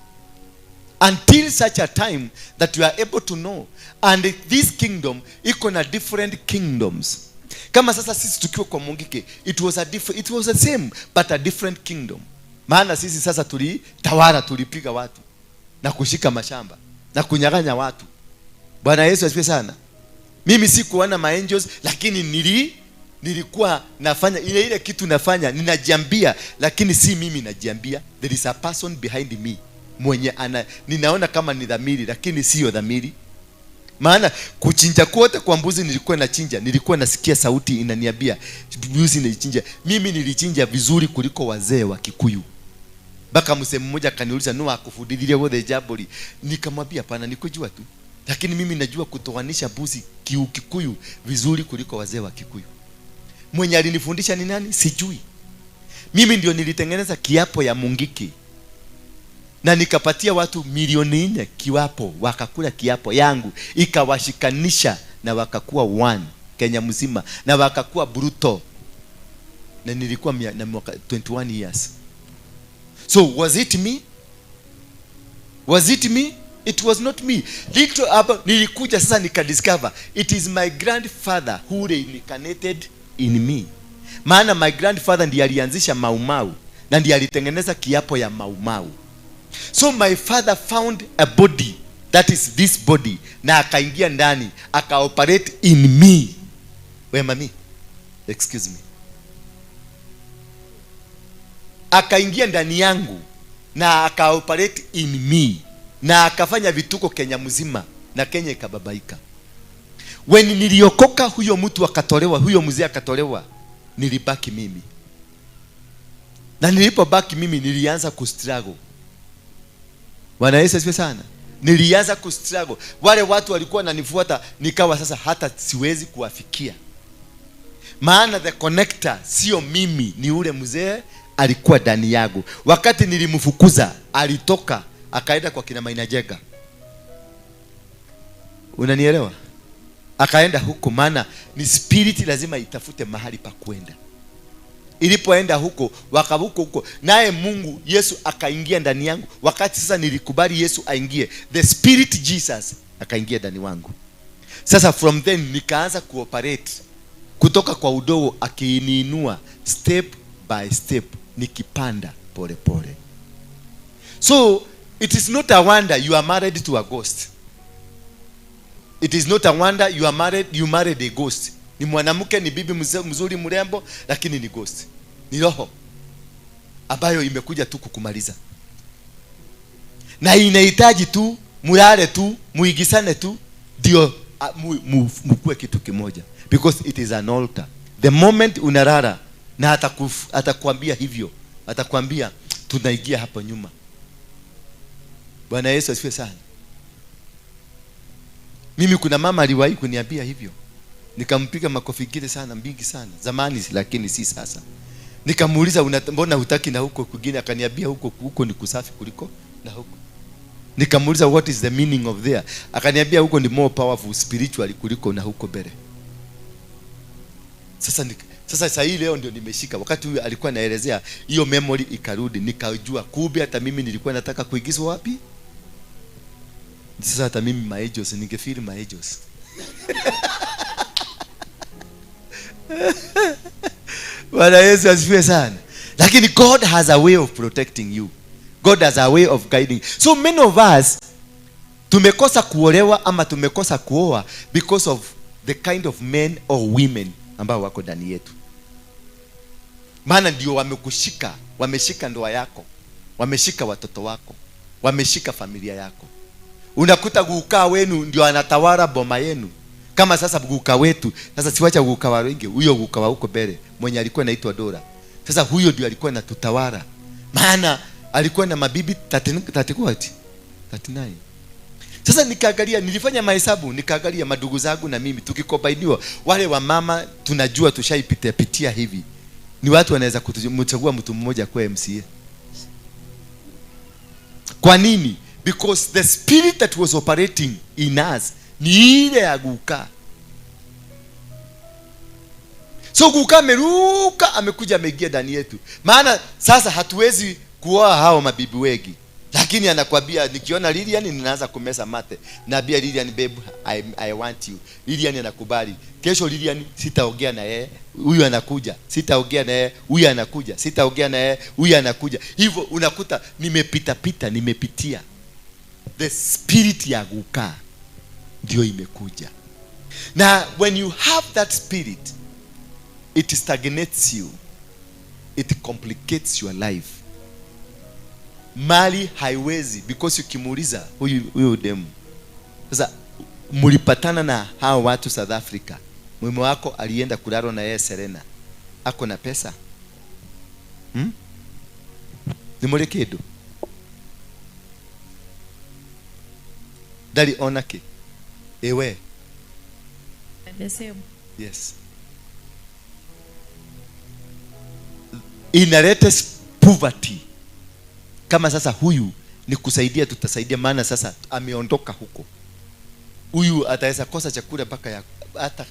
Until such a time that you are able to know. And this kingdom iko na different kingdoms. Kama sasa sisi tukiwa kwa Mungiki, it was the same but a different kingdom. Maana sisi sasa tulitawala, tulipiga watu na kushika mashamba na kunyang'anya watu. Bwana Yesu asifiwe sana. Mimi sikuona ma angels, lakini nilikuwa nafanya ile kitu nafanya, ninajiambia, lakini si mimi najiambia. There is a person behind me mwenye ninaona kama ni dhamiri, lakini sio dhamiri. Maana kuchinja kote kwa mbuzi nilikuwa nachinja, nilikuwa nasikia sauti inaniambia mbuzi nilichinja. Mimi nilichinja vizuri kuliko wazee wa Kikuyu. Baka msemo mmoja akaniuliza, "No akufudilia wothe jaboli?" Nikamwambia hapana, nikujua tu. Lakini mimi najua kutoanisha mbuzi Kikuyu vizuri kuliko wazee wa Kikuyu. Mwenye alinifundisha ni nani? Sijui. Mimi ndio nilitengeneza kiapo ya Mungiki. Na nikapatia watu milioni 4 kiwapo, wakakula kiapo yangu, ikawashikanisha na wakakuwa one Kenya mzima, na wakakuwa bruto. Na nilikuwa na mwaka 21 years. So was it me? Was it me? It was not me. Little up nilikuja sasa nikadiscover it is my grandfather who reincarnated in me. Maana my grandfather ndiye alianzisha Mau Mau na ndiye alitengeneza kiapo ya Mau Mau. So my father found a body, that is this body, na akaingia ndani, akaoperate in me. We mami, excuse me. Akaingia ndani yangu na akaoperate in me na akafanya vituko Kenya mzima na Kenya ikababaika. When niliokoka, huyo mtu akatolewa, huyo mzee akatolewa, nilibaki mimi. Na nilipobaki mimi nilianza kustruggle. Bwana Yesu asifiwe sana. Nilianza kustruggle. Wale watu walikuwa wananifuata, nikawa sasa hata siwezi kuwafikia. Maana the connector sio mimi, ni ule mzee alikuwa ndani yangu. Wakati nilimfukuza alitoka akaenda kwa kina Maina Jega. Unanielewa? Akaenda huko, maana ni spirit lazima itafute mahali pa kwenda. Ilipoenda huko wakavuka huko, naye Mungu Yesu akaingia ndani yangu. Wakati sasa nilikubali Yesu aingie, the spirit Jesus akaingia ndani wangu. Sasa from then nikaanza kuoperate kutoka kwa udogo, akiniinua step by step, nikipanda pole pole. So it is not a wonder you are married to a ghost. It is not a wonder you are married, you married a ghost. Ni mwanamke, ni bibi mzuri mrembo, lakini ni ghost. Ni roho ambayo imekuja tu kukumaliza. Na inahitaji tu mulale tu, muigisane tu, ndio mukue kitu kimoja. Because it is an altar. The moment unalala na atakwambia hivyo, atakwambia tunaingia hapo nyuma. Bwana Yesu asifiwe sana. Mimi kuna mama aliwahi kuniambia hivyo. Nikampiga makofi gile sana, mingi sana zamani, lakini si sasa. Nikamuuliza mbona hutaki na huko kwingine? Akaniambia huko ni kusafi kuliko na huko. Nikamuuliza what is the meaning of there? Akaniambia huko ni more powerful spiritually kuliko na huko mbele. Sasa sasa hii leo ndio nimeshika. Wakati huyu alikuwa anaelezea hiyo memory ikarudi, nikajua kumbe hata mimi nilikuwa nataka kuigizwa wapi? Sasa hata mimi my angels ningefeel my angels. Bwana Yesu asifiwe sana. Lakini God has a way of protecting you. God has a way of guiding. So many of us tumekosa kuolewa ama tumekosa kuoa because of the kind of men or women ambao wako ndani yetu. Maana ndio wamekushika, wameshika ndoa yako, wameshika watoto wako, wameshika familia yako. Unakuta guka wenu ndio anatawala boma yenu. Kama sasa guka wetu, sasa siwacha guka wa wengi, huyo guka wa huko mbele mwenye alikuwa anaitwa Dora. Sasa huyo ndio alikuwa anatutawala. Maana alikuwa na mabibi 39. Sasa nikaangalia, nilifanya mahesabu, nikaangalia madugu zangu na mimi tukikobainiwa, wale wa mama tunajua tushaipitia pitia hivi. Ni watu wanaweza kumchagua mtu mmoja kwa MCA. Kwa nini? Because the spirit that was operating in us ni ile ya guka. So guka ameruka, amekuja ameingia ndani yetu. Maana sasa hatuwezi kuoa hao mabibi wengi. Lakini anakuambia nikiona Lilian ninaanza kumesa mate. Naambia Lilian, babe, I want you. Lilian anakubali. Kesho Lilian sitaongea na yeye, huyu anakuja. Sitaongea na yeye, huyu anakuja. Sitaongea na yeye, huyu anakuja. Hivyo unakuta nimepita pita, nimepitia. The spirit ya guka ndio imekuja. Na when you have that spirit, it stagnates you. It complicates your life. Mali haiwezi, because ukimuuliza huyu demu. Sasa mlipatana na hao watu South Africa. Mume wako alienda kulala na yeye Serena. Ako na pesa? Ni mulekedo. Dali onake. Ewe. The same. Yes. Inaleta poverty. Kama sasa huyu ni kusaidia, tutasaidia, maana sasa ameondoka huko. Huyu ataweza kosa chakula mpaka ya hata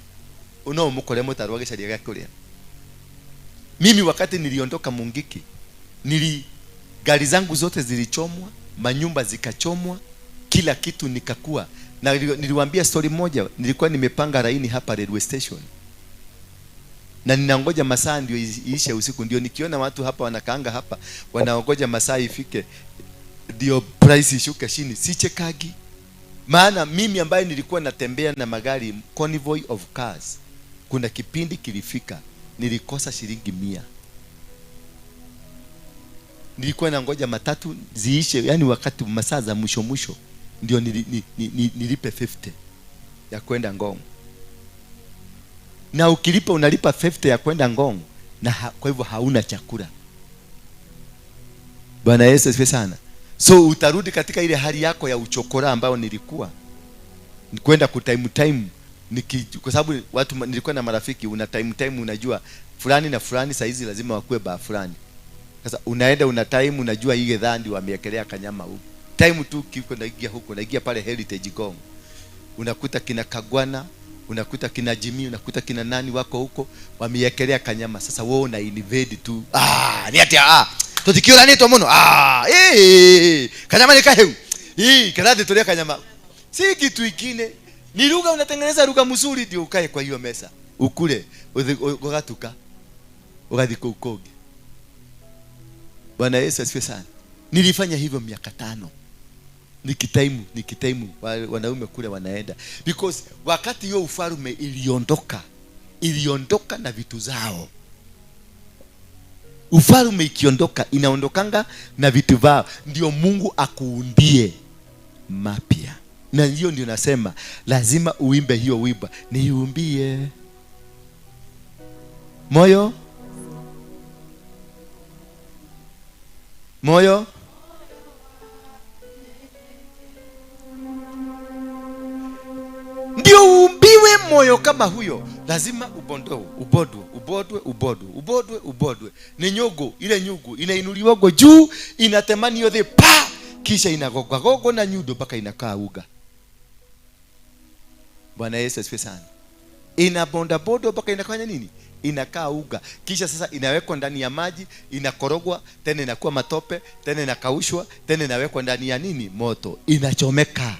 unaomukole mutaruage sharia yake. Mimi wakati niliondoka Mungiki, gari zangu zote zilichomwa, manyumba zikachomwa, kila kitu nikakua. Na niliwaambia story moja, nilikuwa nimepanga laini hapa railway station. Na ninangoja masaa ndio iishe usiku, ndio nikiona watu hapa wanakaanga hapa, wanaongoja masaa ifike ndio price ishuke chini. Sichekagi. Maana mimi ambaye nilikuwa natembea na magari, convoy of cars, kuna kipindi kilifika nilikosa shilingi 100. Nilikuwa nangoja matatu ziishe, yani wakati masaa za mwisho mwisho ndio nilipe 50 ya kwenda Ngong. Na ukilipa unalipa 50 ya kwenda Ngong, na kwa hivyo hauna chakula. Bwana Yesu asifiwe sana. So utarudi katika ile hali yako ya uchokora ambayo nilikuwa. Nikwenda ku time time kwa sababu watu nilikuwa na marafiki, una time time, unajua fulani na fulani saa hizi lazima wakue baa fulani. Sasa unaenda una time, unajua hii gedhaa ndio wameekelea kanyama huko. Time tu kiko naingia huko, naingia pale Heritage Gong. Unakuta kina Kagwana, unakuta kina Jimmy, unakuta kina nani wako huko wameekelea kanyama. Sasa wewe una invade tu. Ah, ni ati ah, tutikiuranitwo muno. Ah, eh, kanyama ni kaheu. Hii karathi tulia kanyama. Si kitu ingine. Ni lugha, unatengeneza lugha mzuri ndio ukae kwa hiyo mesa. Ukule, ugatuka. Ugathi kukoge. Bwana Yesu asifiwe sana. Nilifanya hivyo miaka 5. Nikitaimu wanaume kule wanaenda. Because wakati hiyo ufalme iliondoka na vitu zao. Ufalme ikiondoka inaondokanga na vitu vao. Ndio Mungu akuundie mapya. Na hiyo ndio nasema lazima uimbe hiyo wimbo. Niumbie moyo moyo ndio uumbiwe moyo kama huyo. Lazima ubodwe ubodwe ubodwe ubodwe ubodwe ubodwe. Ni nyugu, ile nyugu inainuliwa juu, inatemani yote pa, kisha inagoga gogo na nyudo mpaka inakaa uga. Bwana Yesu asifiwe sana. Inabonda bodo mpaka inafanya nini? Inakaa uga. Kisha sasa inawekwa ndani ya maji, inakorogwa, tena inakuwa matope, tena inakaushwa, tena inawekwa ndani ya nini? Moto. Inachomeka.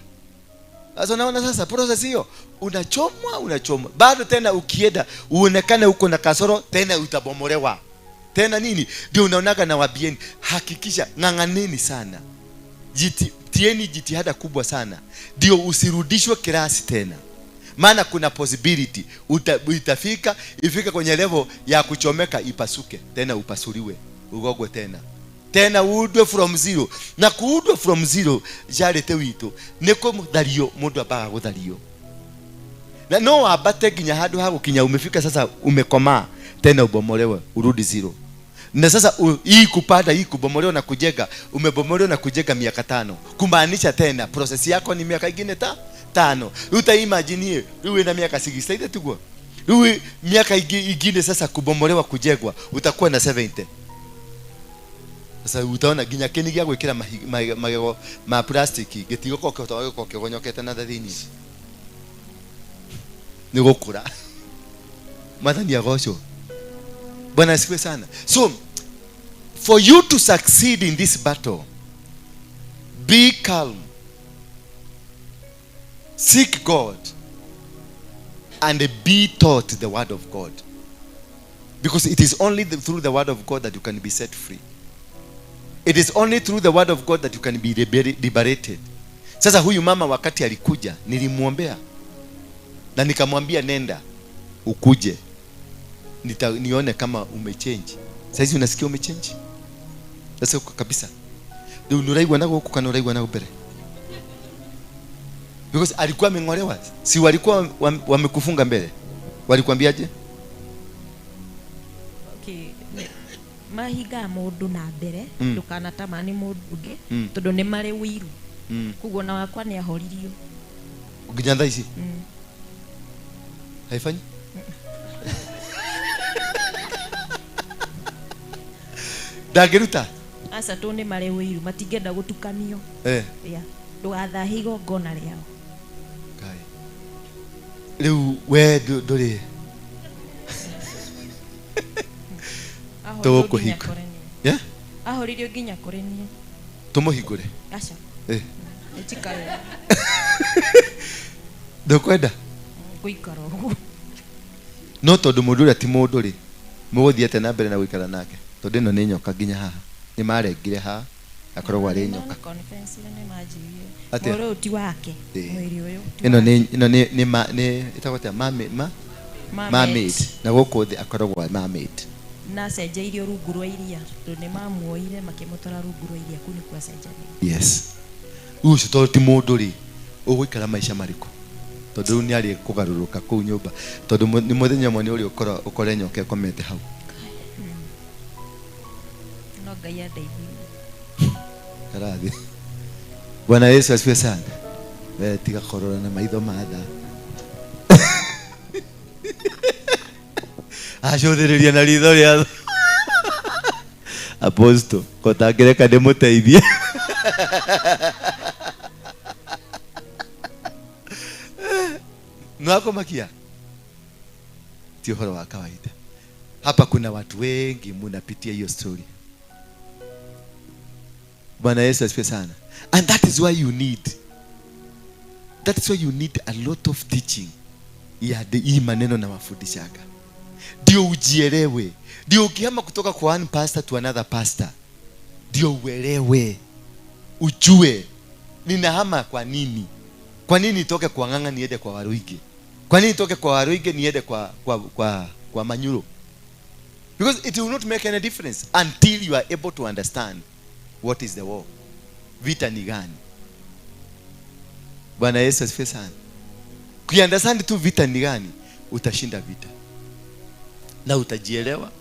Sasa unaona sasa process hiyo, unachomwa, unachomwa. Bado tena ukienda uonekane uko na kasoro, tena utabomolewa. Tena nini? Ndio unaonaga na wabieni, hakikisha ng'ang'aneni sana. Tieni jitihada kubwa sana. Ndio usirudishwe kirasi tena. Maana kuna possibility itafika ifika kwenye level ya kuchomeka, ipasuke tena, upasuliwe, ugogwe tena. Tena uudwe from zero. Na kuudwe from zero jarete wito niko muthario mundu ambaga guthario. Na no ambate nginya handu ha gukinya umefika sasa umekomaa, tena ubomolewe urudi zero. Na sasa hii kupanda, hii kubomolewa na kujenga, umebomolewa na kujenga miaka 5. Kumaanisha tena process yako ni miaka ingine 5. Uta imagine uwe na miaka 60 ile tugwa. Uwe miaka ingine sasa kubomolewa kujengwa utakuwa na 70. Sasa utaona nginya kini gĩa gwĩkĩra magego ma plastic gĩtigũkorwo kĩhota gũkorwo kĩgonyokete na thĩinĩ. Nĩ gũkũra. Mwathani agocwo. Bwana asifiwe sana. So for you to succeed in this battle, be calm. Seek God and be taught the word of God. Because it is only through the word of God that you can be set free. It is only through the word of God that you can be liberated. Sasa huyu mama wakati alikuja, nilimuombea. Na nikamwambia nenda, ukuje. Nione kama umechange. Saizi unasikia umechange? Sasa uko kabisa. Ndio unuraigwa nako huko kana uraigwa nako mbele. Because alikuwa amengolewa. Si walikuwa wamekufunga mbele. Walikwambiaje? Okay. Mahiga mundu na mbere ndukanatamani mundu ungi tondu ni mari wiru. Kuguo na wakwa ni ahoririo nginya thaa ici. Haifanyi ndangĩruta aca tu ni mari wiru matingĩenda gutukanio. Yeah, ndugathahi igongona rĩao. Ngai riu we nduri tũgũkũhinga. Yeah? Ahoririo nginya kũrĩ niĩ. Tũmũhingũre? Aca. Njikare. Ndũkwenda? Ngũikara ũguo. No tondũ mũndũ ũrĩa ti mũndũ rĩ, mũgũthiĩ atĩa na mbere na gũikara nake? Tondũ ĩno nĩ nyoka nginya haha. Nĩ marengire haha, akoragwo arĩ nyoka. Mwĩrĩ ũyũ ti wake. Mwĩrĩ ũyũ. Ĩno nĩ ĩtagwo atĩa? Mermaid. Na gũkũ thĩ akoragwo mermaid. Na cenjeirio rungu rwa iria tondu ni mamuoire makimutwara rungu rwa iria kuu nikuo acenjanirie. Yes. Ucio tondu ti mundu ri uguikara maica mariku tondu riu ni ari kugaruruka kuu nyumba tondu ni muthenya mwe ni uri ukore nyoka ikomete hau. No Ngai andeithirie. Karathi. Bwana Yesu asifiwe sana. We tiga korora na maitho ma tha. Acũthĩrĩria na ritho rĩa Apostle, kotangireka ndimuteithie. Nwakomakia ti uhoro wa kawaida. Hapa kuna watu wengi munapitia hiyo story. Bwana Yesu asifiwe sana. And that is why you need. That is why you need a lot of teaching. Ya hii maneno na mafundishaga. Ndio ujielewe. Ndio ukihama kutoka kwa one pastor to another pastor. Ndio uelewe. Ujue ninahama kwa nini? Kwa nini nitoke kwa Ng'ang'a niende kwa Waruinge? Kwa nini nitoke kwa Waruinge niende kwa Manyuro? Because it will not make any difference until you are able to understand what is the war. Vita ni gani? Bwana Yesu asifiwe sana. Ukiunderstand tu vita ni gani, utashinda vita. Na utajielewa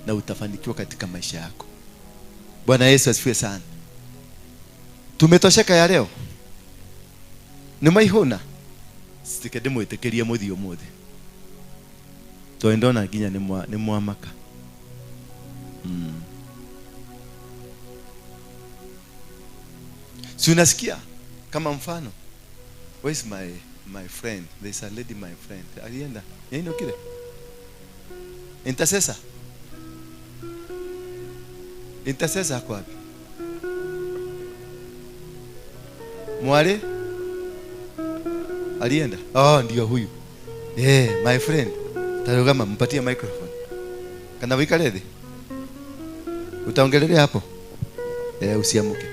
na utafanikiwa katika maisha yako. Bwana Yesu asifiwe sana. Tumetosheka ya leo. Ni maihona. Sitikende mwitekerie muthi umuthi. Toendona nginya ni mwamaka. Si unasikia kama mfano. Where is my friend? There is a lady, my friend. Alienda. Yaani kile. Intercessor. Intercessor kwa wapi? Mwale? Alienda. Oh, ndio huyu. My friend. Tarugama, mpatie microphone. Kana wikale thi? Utaongelelea hapo? Usiamuke.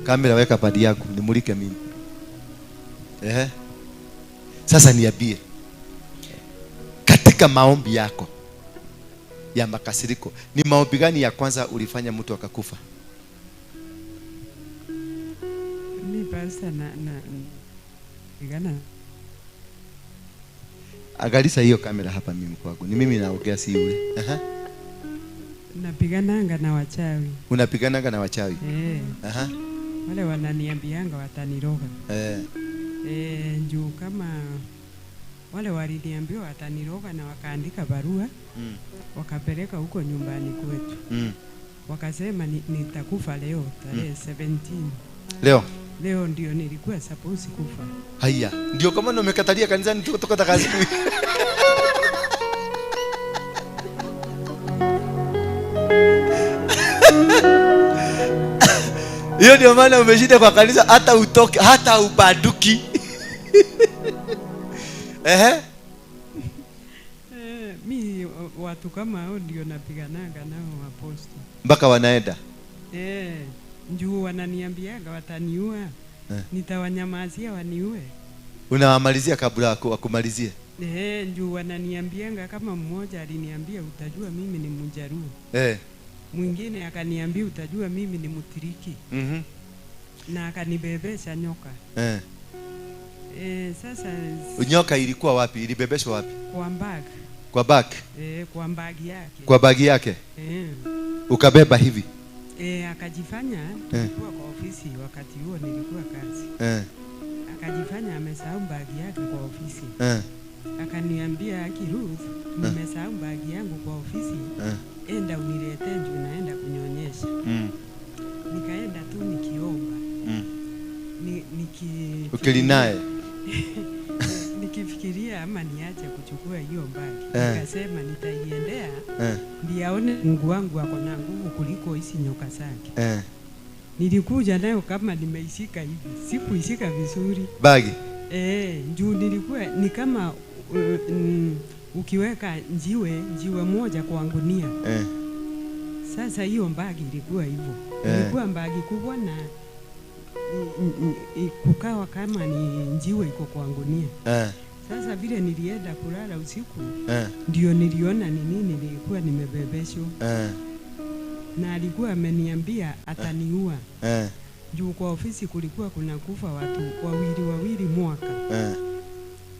Kamera weka padi yako, nimulike mimi. Sasa niambie. Katika maombi yako ya makasiriko, ni maombi gani ya kwanza ulifanya mtu akakufa? Ni pastor na igana. Angalisa hiyo kamera hapa mimi kwangu. Ni mimi naongea si yule. Napigananga na wachawi. Unapigananga na wachawi? Wale wananiambianga wataniroga. Njoo kama wale waliniambia wataniroga na wakaandika barua. Wakapeleka huko nyumbani kwetu. Wakasema nitakufa leo tarehe 17. Leo? Leo ndio nilikuwa supposed kufa. Haya, ndio kama umekatalia kanisani tuko kazi. Hiyo ndio maana umeshinda kwa kanisa hata utoke, hata ubaduki. Mi watu kama hao ndio napigananga nao apostle. Mpaka wanaenda. Njoo wananiambiaga wataniua. Nitawanyamazia waniue. Unawamalizia kabla wakumalizie. Njoo wananiambianga kama mmoja aliniambia utajua mimi ni Mjaruo. Mwingine akaniambia utajua mimi ni Mutiriki. Na akanibebesha nyoka. Sasa nyoka ilikuwa wapi? Ilibebeshwa wapi? Kwa bag. Kwa bag? Kwa bag yake. Kwa bag yake? Ukabeba hivi? Akajifanya nilikuwa kwa ofisi wakati huo nilikuwa kazi. Akajifanya amesahau bag yake kwa ofisi. Akaniambia Aki Ruth, nimesahau bag yangu kwa ofisi. Enda uniletee juu naenda kunyonyesha. Nikaenda tu nikiomba. Ukili naye. Nikifikiria ama niache kuchukua hiyo bag. Nikasema nitaiendea. Ndiye aone Mungu wangu ako na nguvu kuliko hizi nyoka zake. Nilikuja nayo kama nimeishika hivi. Sikuishika vizuri. Bagi. Juu nilikuwa ni kama ukiweka njiwe moja kwa gunia. Sasa hiyo mbagi ilikuwa hivyo. Ilikuwa mbagi kubwa na kukawa kama ni njiwe iko kwa gunia. Sasa vile nilienda kulala usiku, ndio niliona ni nini nilikuwa nimebebeshwa. Na alikuwa ameniambia ataniua. Juu kwa ofisi kulikuwa kuna kufa watu wawili mwaka.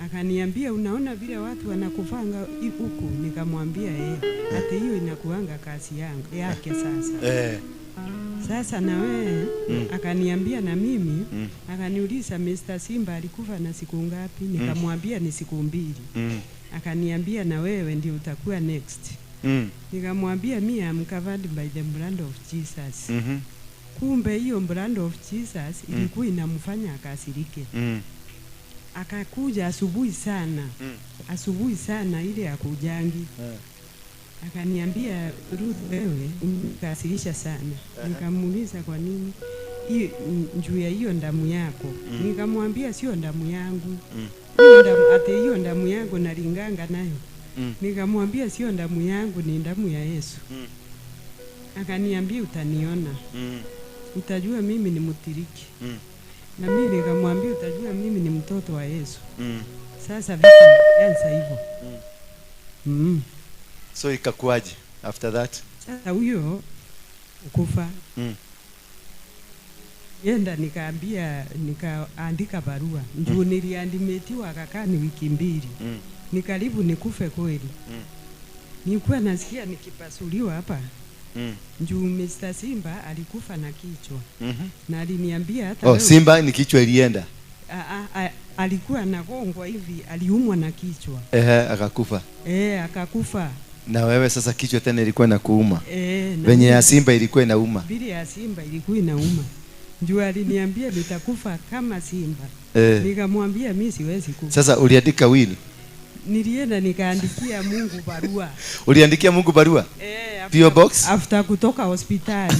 Akaniambia unaona vile watu wanakufanga huku? Nikamwambia ati hiyo inakuanga kazi yangu yake sasa. Sasa na wewe akaniambia na mimi akaniuliza Mr. Simba alikufa na siku ngapi? Nikamwambia ni siku 2. Akaniambia na wewe ndio utakuwa next. Nikamwambia me am covered by the blood of Jesus. Kumbe hiyo blood of Jesus ilikuwa inamfanya akasirike. Akakuja asubuhi sana. Asubuhi sana ile akujangi. Akaniambia, Ruth, wewe umekasirisha sana. Nikamuuliza kwa nini? Hiyo juu ya hiyo ndamu yako. Nikamwambia sio ndamu yangu. Hiyo ndamu, ate hiyo ndamu yangu nalinganga nayo. Nikamwambia sio ndamu yangu, ni ndamu ya Yesu. Akaniambia utaniona. Utajua mimi ni mtiriki. Na mimi nikamwambia utajua mimi ni mtoto wa Yesu. Sasa vita ilianza hivyo. So ikakuaje after that? Sasa huyo ukufa. Yenda nikaambia, nikaandika barua. Njoo niliandimetiwa akakaa ni wiki 2. Nikaribu nikufe kweli. Nilikuwa nasikia nikipasuliwa hapa. Njoo Mr. Simba alikufa na kichwa. Na aliniambia hata Oh, Simba ni kichwa ilienda. Alikuwa anagongwa hivi, aliumwa na kichwa. Akakufa. Akakufa. Na wewe sasa kichwa tena ilikuwa inakuuma. Venye ya Simba ilikuwa inauma. Vile ya Simba ilikuwa inauma. Njoo aliniambia nitakufa kama Simba. Nikamwambia mimi siwezi kufa. Sasa uliandika will? Nilienda nikaandikia Mungu barua. Uliandikia Mungu barua? PO box? After kutoka hospitali.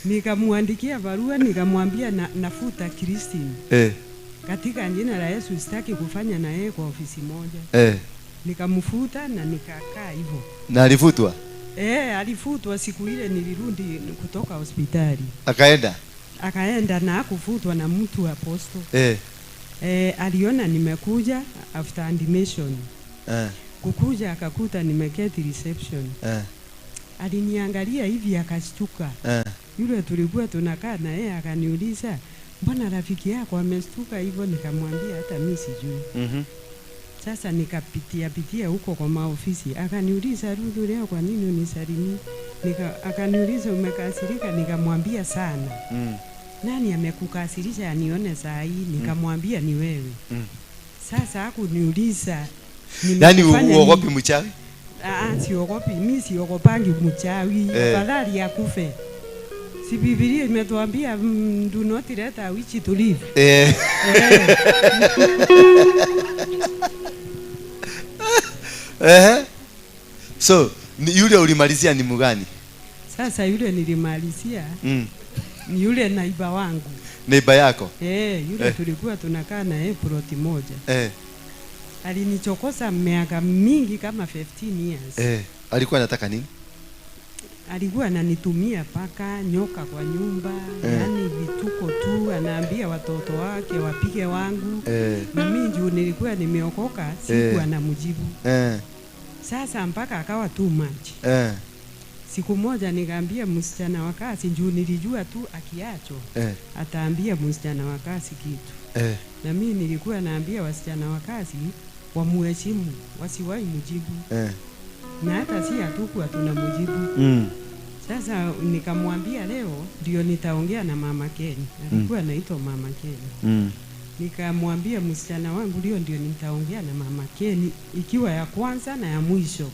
Nikamwandikia barua, nikamwambia nafuta Christine. Katika jina la Yesu sitaki kufanya na yeye kwa ofisi moja. Nikamfuta na nikakaa hivyo. Na alifutwa? Alifutwa siku ile nilirudi kutoka hospitali. Akaenda? Akaenda na hakufutwa na mtu apostle. Aliona nimekuja after admission. Kukuja akakuta nimeketi reception. Aliniangalia hivi akashtuka. Yule tulikuwa tunakaa na yeye akaniuliza, mbona rafiki yako ameshtuka hivyo? Nikamwambia hata mimi sijui. Sasa nikapitia pitia huko kwa maofisi. Akaniuliza, Ruth, leo kwa nini unisalimii? Akaniuliza umekasirika? Nikamwambia sana. Nani amekukasirisha anione saa hii? Nikamwambia ni wewe. Sasa hakuniuliza Nani uogopi mchawi? Siogopi, mimi siogopangi mchawi. Afadhali akufe. Si Biblia imetuambia do not let a witch to live. So, yule ulimalizia ni mgani? Sasa yule nilimalizia ni yule naiba wangu. Naiba yako? Yule tulikuwa tunakaa na yeye ploti moja. Alinichokoza miaka mingi kama 15 years. Alikuwa anataka nini? Alikuwa ananitumia paka nyoka kwa nyumba, yani vituko tu, anaambia watoto wake wapige wangu. Na mimi juu nilikuwa nimeokoka, sikuwa namjibu. Sasa mpaka akawa too much. Siku moja nikaambia msichana wa kazi, juu nilijua tu akiacho ataambia msichana wa kazi kitu. Na mimi nilikuwa naambia wasichana wa kazi wamuheshimu, wasiwahi mjibu. Na hata si hatukuwa tunamjibu. Sasa nikamwambia leo ndio nitaongea na Mama Ken. Alikuwa anaitwa Mama Ken. Nikamwambia msichana wangu leo ndio nitaongea na Mama Ken, ikiwa ya kwanza na ya mwisho.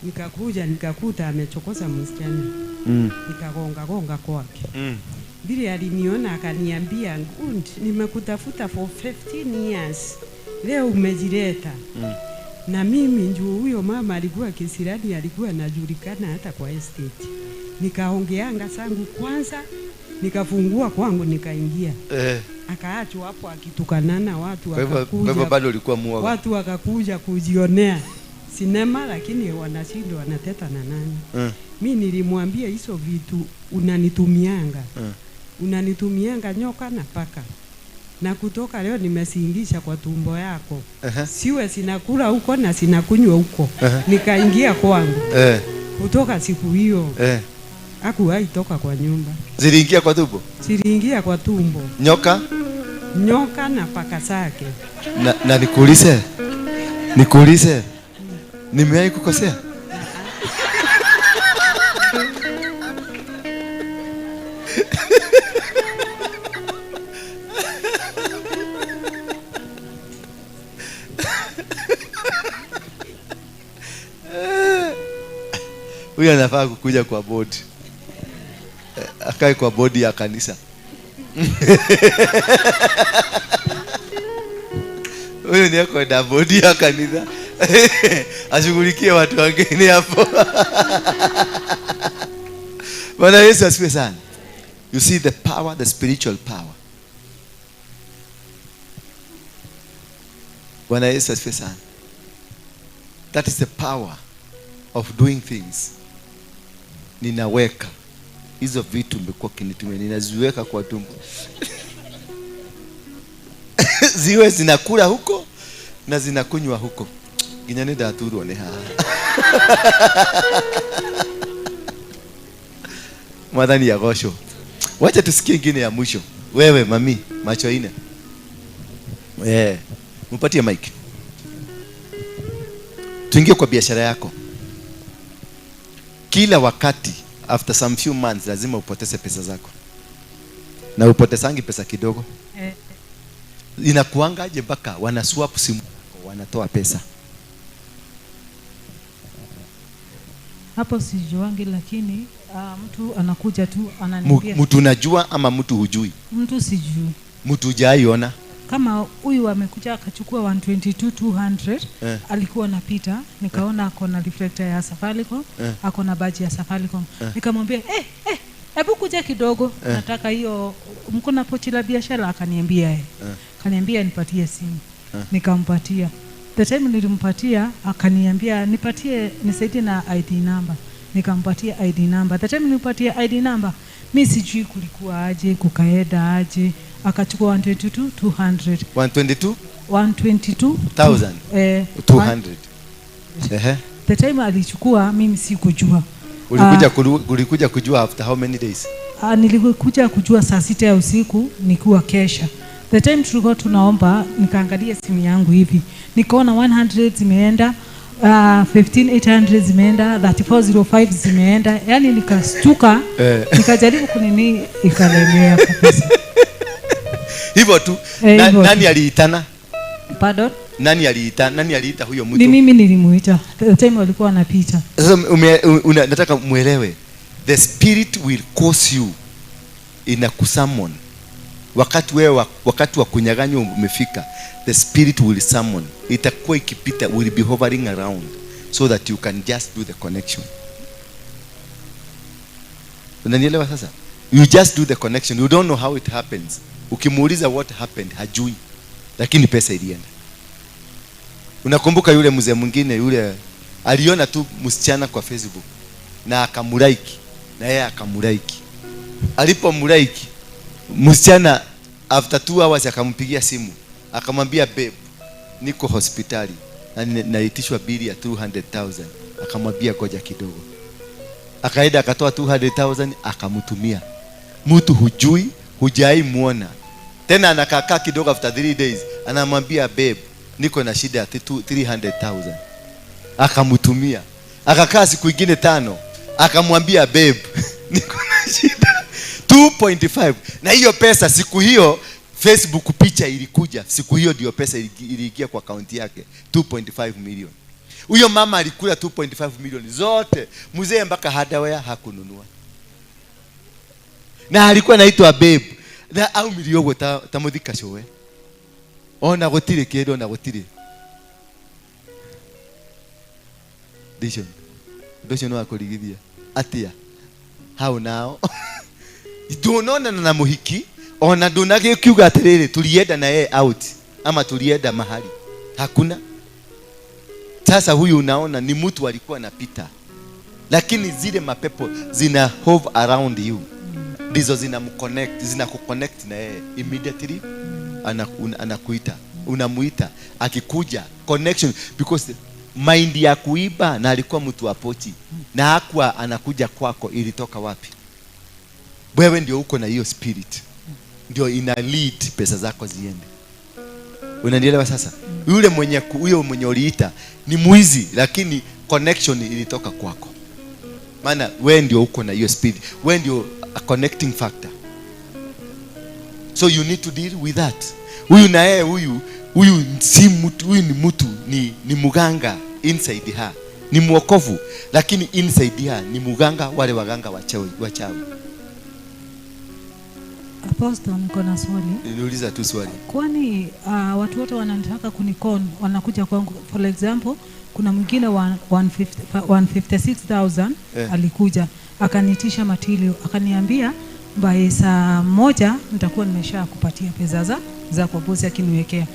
Nikakuja nikakuta amechokoza msichana. Nikagonga gonga kwake. Vile aliniona akaniambia, "Gund, nimekutafuta for 15 years. Leo umejileta." Na mimi njoo huyo mama alikuwa kisirani, alikuwa anajulikana hata kwa estate. Nikaongeanga sangu kwanza, nikafungua kwangu nikaingia. Akaachwa hapo akitukanana watu wakakuja. Kwa hivyo bado ulikuwa muoga. Watu wakakuja kujionea sinema, lakini wanashindwa wanateta na nani. Mimi nilimwambia hizo vitu unanitumianga. Unanitumianga nyoka na paka. Na kutoka leo nimesingisha kwa tumbo yako. Siwe sinakula huko na sinakunywa huko. Nikaingia kwangu. Kutoka siku hiyo hakuwahi toka kwa nyumba. Ziliingia kwa tumbo? Ziliingia kwa tumbo. Nyoka? Nyoka na paka zake. Na nikuulize. Nikuulize. Nimewahi kukosea? Huyu anafaa kukuja kwa board. Akae kwa board ya kanisa. Huyu ni kwenda board ya kanisa. Ashughulikie watu wengine hapo. Bwana Yesu asifiwe sana. You see the power, the spiritual power. Bwana Yesu asifiwe sana. That is the power of doing things. Ninaweka hizo vitu nimekuwa kinitumia, ninaziweka kwa tumbo. Ziwe zinakula huko na zinakunywa huko. Nginya nĩ ndaturwo nĩ haha. Mwathani agocwo. Wacha tusikie ingine ya mwisho. Wewe mami, macho ine. Mpatie mic. Tuingie kwa biashara yako. Kila wakati after some few months lazima upoteze pesa zako. Na upotesangi pesa kidogo. Inakuangaje mpaka wana swap simu, wanatoa pesa? Hapo sijuangi, lakini mtu anakuja tu ananiambia. Mtu unajua ama mtu hujui? Mtu sijui. Mtu hujaiona? Kama huyu amekuja akachukua 122,200, alikuwa anapita, nikaona ako na reflector ya Safaricom, ako na badge ya Safaricom. Nikamwambia, hebu kuja kidogo, nataka hiyo, mko na pochi la biashara? Akaniambia Akaniambia nipatie simu. Nikampatia. The time nilimpatia akaniambia nipatie, nisaidie na ID number. Nikampatia ID number. The time nilimpatia ID number, mimi sijui kulikuwa aje, kukaenda aje. Akachukua 122,200. 122? 122,000. 200. The time alichukua mimi sikujua. Ulikuja kujua after how many days? Nilikuja kujua saa 6 ya usiku nikiwa kesha. The time tulikuwa tunaomba, nikaangalia simu yangu hivi. Nikaona 100 zimeenda, 15,800 zimeenda, 3405 zimeenda. Yaani nikastuka, nikajaribu kunini, ikalemea kabisa. Hivyo tu. Nani aliitana? Pardon? Nani aliita? Nani aliita huyo mtu? Ni mimi nilimuita. The time walikuwa wanapita. Sasa nataka muelewe. The spirit will cause you inakusummon. Wakati wewe wakati wa kunyang'anywa umefika, the spirit will summon. Itakuwa ikipita, will be hovering around so that you can just do the connection. Unanielewa sasa? You just do the connection. You don't know how it happens. Ukimuuliza what happened, hajui. Lakini pesa ilienda. Unakumbuka yule mzee mwingine yule aliona tu msichana kwa Facebook na akamulike, na yeye akamulike. Alipomulike msichana after 2 hours akampigia simu, akamwambia babe, niko hospitali na naitishwa bili ya 200,000. Akamwambia ngoja kidogo. Akaenda akatoa 200,000 akamtumia. Mtu hujui, hujai muona. Tena anakaa kidogo after 3 days anamwambia babe, niko na shida ya 300,000. Akamtumia. Akakaa siku nyingine 5 akamwambia babe, niko na shida 2.5. Na hiyo pesa siku hiyo Facebook picha ilikuja, siku hiyo ndio pesa iliingia kwa akaunti yake 2.5 million. Huyo mama alikula 2.5 million zote. Mzee mpaka hardware hakununua. Na alikuwa anaitwa babe. Na au miliogo tamuthika cowe. Ona gutire kindu na gutire. Dishon. Dishon wa kurigithia. Atia. How now? Ndunona na muhiki ona ndunagikiuga atiriri tulienda na yeye out ama tulienda mahali. Hakuna. Sasa huyu unaona ni mtu alikuwa anapita. Lakini zile mapepo zina hover around you. Ndizo zina mconnect, zina kuconnect na yeye immediately. Anakuita, unamuita, akikuja connection, because mind ya kuiba na alikuwa mtu wa pochi na hakuwa anakuja kwako, ilitoka wapi? Wewe ndio uko na hiyo spirit, ndio ina lead pesa zako ziende. Unanielewa sasa? Yule mwenye huyo mwenye uliita ni mwizi, lakini connection ilitoka kwako. Maana wewe ndio uko na hiyo spirit, wewe ndio a connecting factor. So you need to deal with that. Huyu na yeye huyu si mtu, huyu ni mtu, ni muganga inside her. Ni mwokovu, lakini inside her ni muganga, wale waganga wachawi, wachawi. Apostle, niko na swali. Niuliza tu swali. Kwani watu wote wanataka kunikon wanakuja kwangu. For example, kuna mwingine wa 156,000 alikuja akaniitisha matilio, akaniambia by saa 1 nitakuwa nimesha kupatia pesa za kwa bosi akiniwekea.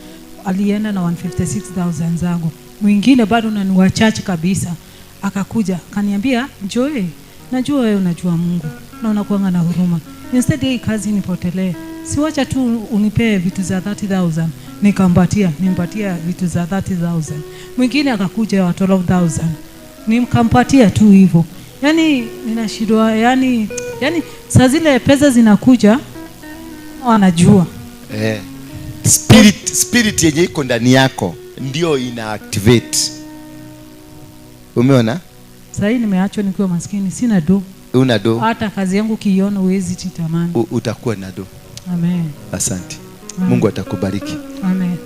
Alienda na 156,000 zangu. Mwingine bado na ni wachache kabisa, akakuja akaniambia, Joy, najua wewe unajua Mungu na unakuanga na huruma. Instead hii kazi nipotelee, siwacha tu unipee vitu za 30,000. Nikampatia, nimpatia vitu za 30,000. Mwingine akakuja wa 12,000. Nikampatia tu hivyo. Yaani ninashindwa, yani saa zile pesa zinakuja wanajua. Spirit yenye iko ndani yako ndio ina activate. Umeona? Sasa hii nimeachwa nikiwa maskini, sina do. Una do. Hata kazi yangu kiiona huwezi titamani. Utakuwa na do. Amen. Asante. Amen. Mungu atakubariki. Amen.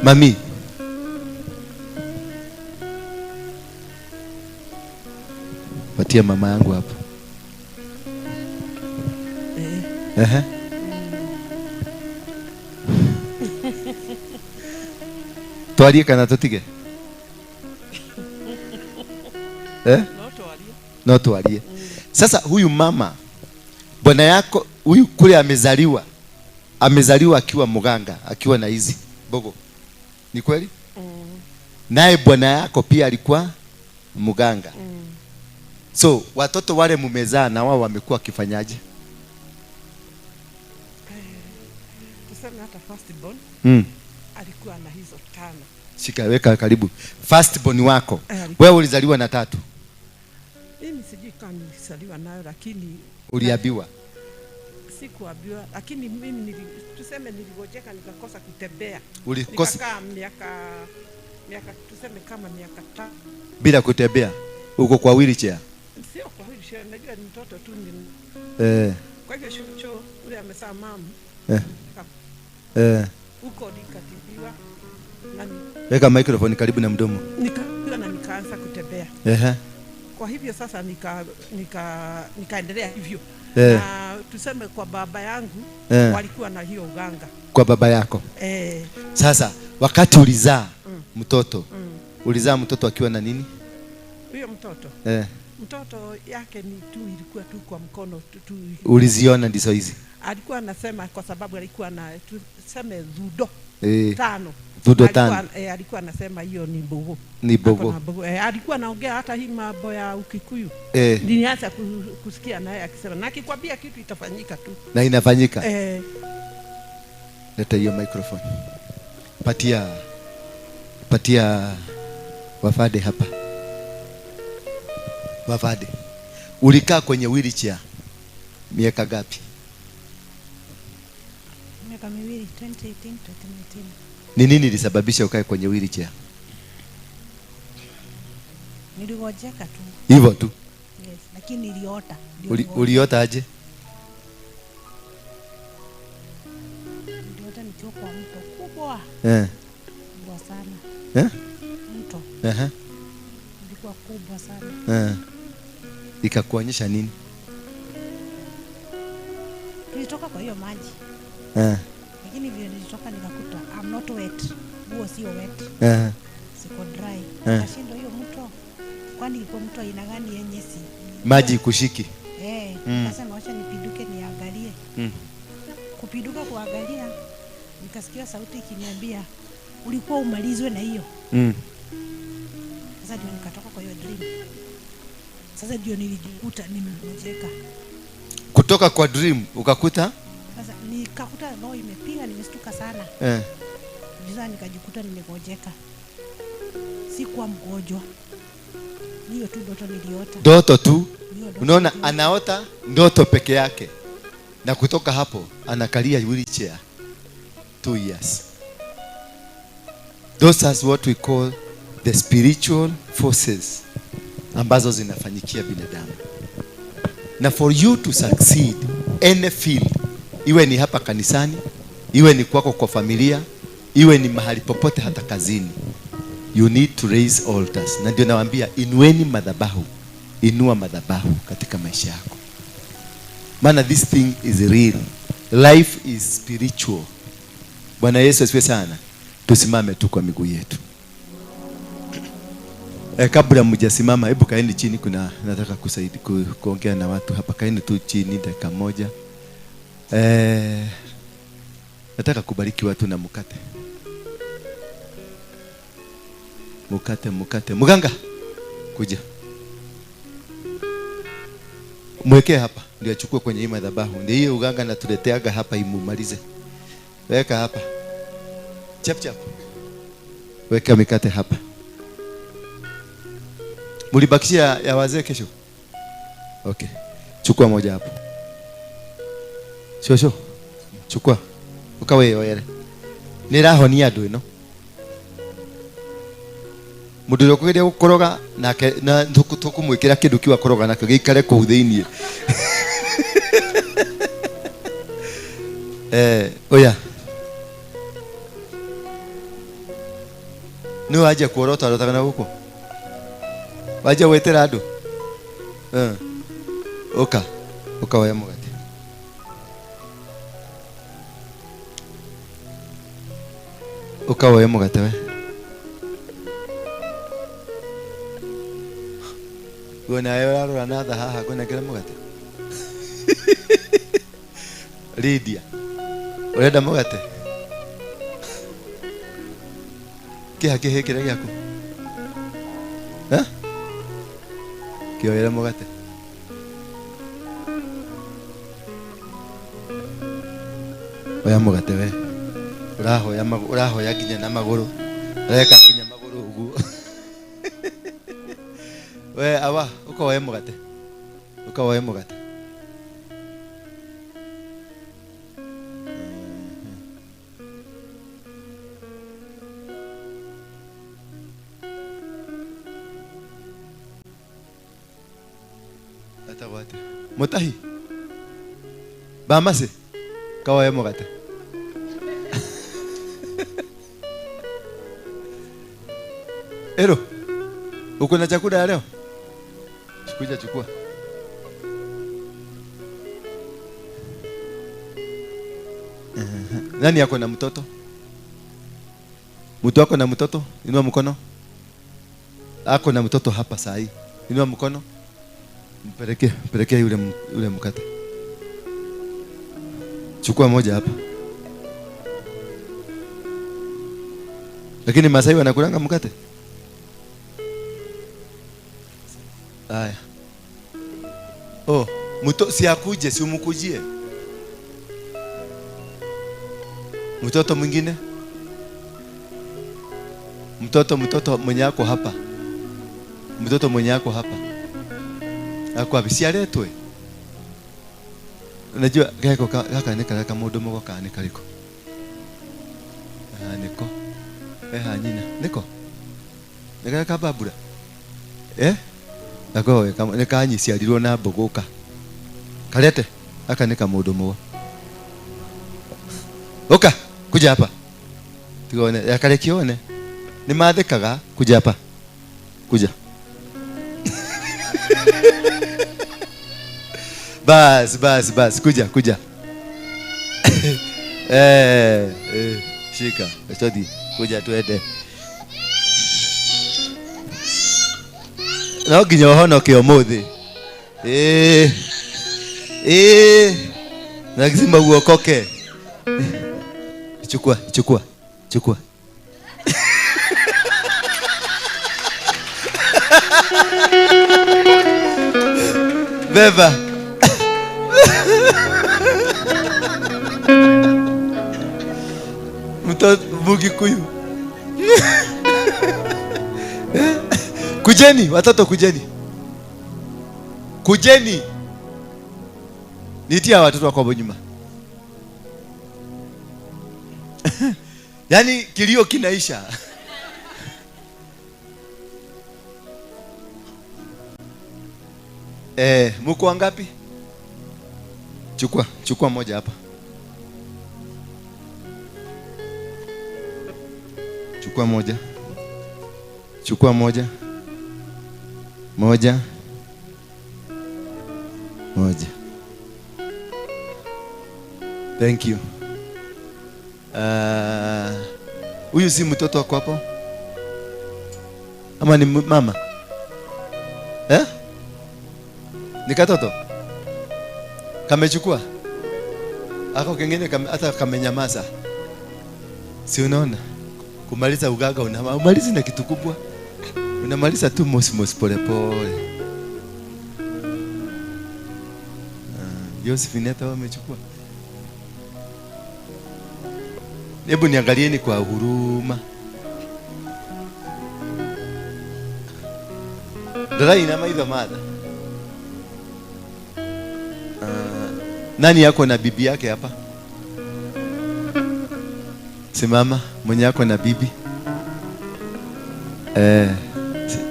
Mami. Patia mama yangu hapo. Twarie kana tutige? No twarie. Sasa huyu mama, bwana yako huyu kule amezaliwa. Amezaliwa akiwa muganga, akiwa na hizi bogo. Ni kweli? Naye bwana yako pia alikuwa muganga. So watoto wale mumezaa na wao wamekuwa kifanyaje? Tuseme hata first born alikuwa na hizo 5. Shika, weka karibu. First born wako. Wewe ulizaliwa na 3. Mimi sijui kama nilizaliwa nayo, lakini uliambiwa? Sikuambiwa, lakini mimi tuseme niligojeka nikakosa kutembea. Ulikosa? Nikakaa miaka tuseme kama miaka 5 bila kutembea. Uko kwa wheelchair? Sio kwa wheelchair, najua ni mtoto tu ni. Kwa hivyo shosho ule amesema mama. Huko nikatibiwa na weka microphone karibu na mdomo. Nikatibiwa na nikaanza kutembea. Kwa hivyo sasa nikaendelea hivyo. Na tuseme kwa baba yangu walikuwa na hiyo uganga. Kwa baba yako? Sasa wakati ulizaa mtoto, ulizaa mtoto akiwa na nini? Huyo mtoto? Mtoto yake ni tu ilikuwa tu kwa mkono tu. Uliziona ndizo hizi? Alikuwa anasema kwa sababu alikuwa na tuseme dhudo 5. Dhudo 5. Alikuwa anasema hiyo ni bogo. Ni bogo. Alikuwa anaongea hata hii mambo ya Ukikuyu. Nilianza kusikia naye akisema, na akikwambia kitu itafanyika tu. Na inafanyika. Leta hiyo microphone. Patia wafade hapa. Wafade. Ulikaa kwenye wheelchair miaka gapi? Miaka miwili, 2018 2019. Ni nini ilisababisha ukae kwenye wheelchair? Niligojeka tu. Hivyo tu? Yes, lakini niliota. Uliota aje? Niliota nikiwa kwa mto kubwa. Kubwa sana. Mto. Ilikuwa kubwa sana. Ikakuonyesha nini? Tulitoka kwa hiyo maji. Lakini vile nilitoka nikakuta I'm not wet. Nguo sio wet. Siko dry. Nikashindwa hiyo mto. Kwani ilikuwa mto aina gani yenye si maji kushiki? Nikasema acha nipiduke niangalie. Kupiduka kuangalia nikasikia sauti ikiniambia ulikuwa umalizwe na hiyo. Sasa ndio nikatoka kwa hiyo dream. Sasa ndio nilijikuta nimegojeka. Kutoka kwa dream ukakuta? Sasa nikakuta roho imepiga, nimestuka sana. Sasa nikajikuta nimegojeka. Sikuwa mgonjwa. Hiyo tu ndoto niliota. Ndoto tu. Unaona, anaota ndoto peke yake. Na kutoka hapo anakalia wheelchair 2 years. Those are what we call the spiritual forces ambazo zinafanyikia binadamu. Na for you to succeed any field, iwe ni hapa kanisani, iwe ni kwako kwa familia, Iwe ni mahali popote, hata kazini. You need to raise altars. Na ndio nawaambia, inueni madhabahu. Inua madhabahu katika maisha yako. Maana this thing is real. Life is spiritual. Bwana Yesu asifiwe sana. Tusimame tu kwa miguu yetu. Kabla mjasimama, hebu kaeni chini, kuna nataka kusaidia kuongea na watu hapa. Kaeni tu chini dakika moja. Nataka kubariki watu na mkate. Mkate, mkate. Mganga, kuja. Mwekee hapa, ndio achukue kwenye hii madhabahu. Ndio hiyo uganga natuleteaga hapa imumalize. Weka hapa. Chap chap. Weka mikate hapa. Mulibakishia ya wazee kesho? Okay. Chukua moja hapo. Shosho. Chukua. Ukawe oyere. Nirahonia andu ino. Mundu uria ukugeria gukoroga nake na tukumwikira kindu kiu akoroga nakio giikare kuu thiini. Oya. Ni waje kuorota rotaga na guku. Waje wetera andu. Oka. Oka oya mugate. Oka oya mugate we. Gona urarora na tha haha ngũnengere mũgate. Lydia, ũrenda mũgate? Kĩha kĩhĩ kĩrĩa gĩaku? Kĩoere mũgate. Oya mũgate we. Ũrahoya ũrahoya nginya na magũrũ. Ũreka nginya magũrũ ũguo. We awa, ukawoe mũgate. Ukawoe mũgate. Atagwate. Mutahi. Bamase. Kawoe mũgate. Ero. Uko na chakula ya leo? Kuja chukua. Nani yako na mtoto? Mtu wako na mtoto? Inua mkono. Ako na mtoto hapa saa hii. Inua mkono. Mpelekee, mpelekee yule mkate. Chukua moja hapa. Lakini Masai wanakulanga mkate? Haya. Oh, mtoto si akuje, si umkujie. Mtoto mwingine? Mtoto mwenye ako hapa. Mtoto mwenye ako hapa. Ako wapi? Si aletwe. Unajua geko kaka ni kaka mundu mugo kana ni kariko. Ah, niko. Ha nyina, niko. Ni kaka babura. Eh? Nako ni kanyiciarirwo na mboguka. Kalete aka ni kamundu mugo. Oka, kuja hapa. Tuone, yakalekione. Ni mathikaga, kuja hapa. Kuja. Bas, bas, bas, kuja, kuja. Shika, stadi, kuja tuende. No nginya ũhonoke ũmũthĩ. Lazima uokoke. Chukua, chukua, chukua. Beba. Mtoto Mugikuyu. Kujeni, watoto kujeni. Kujeni. Nitia watoto wako hapo nyuma. Yaani kilio kinaisha. Mko wangapi? Chukua, chukua moja hapa. Chukua moja. Chukua moja. Moja. Moja. Thank you. Huyu si mtoto wako hapo? Ama ni mama? Eh? Ni katoto? Kamechukua? Ako kengine hata kamenyamaza. Si unaona? Kumaliza ugaga unamaliza na kitu kubwa. Unamaliza tu mosi pole pole. Josephine hata wamechukua. Hebu niangalieni kwa huruma. Dada ina maitho madha. Nani yako na bibi yake hapa? Simama, mwenye yako na bibi.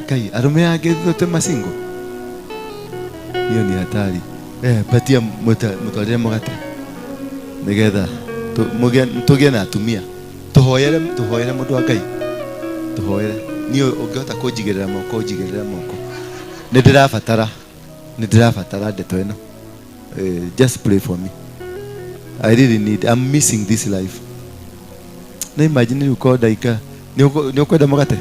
Kai arume yake zote masingo. Hiyo ni hatari. Patia mutwarire mugate. Nigetha tugie na atumia. Tuhoyere mundu wa Ngai. Tuhoyere. Ni ungihota kunjigirira moko, njigirira moko. Ni ndirabatara ndeto ĩno. Just pray for me. I really need, I'm missing this life. Na imagine uko daika. Ni ukwenda mugate?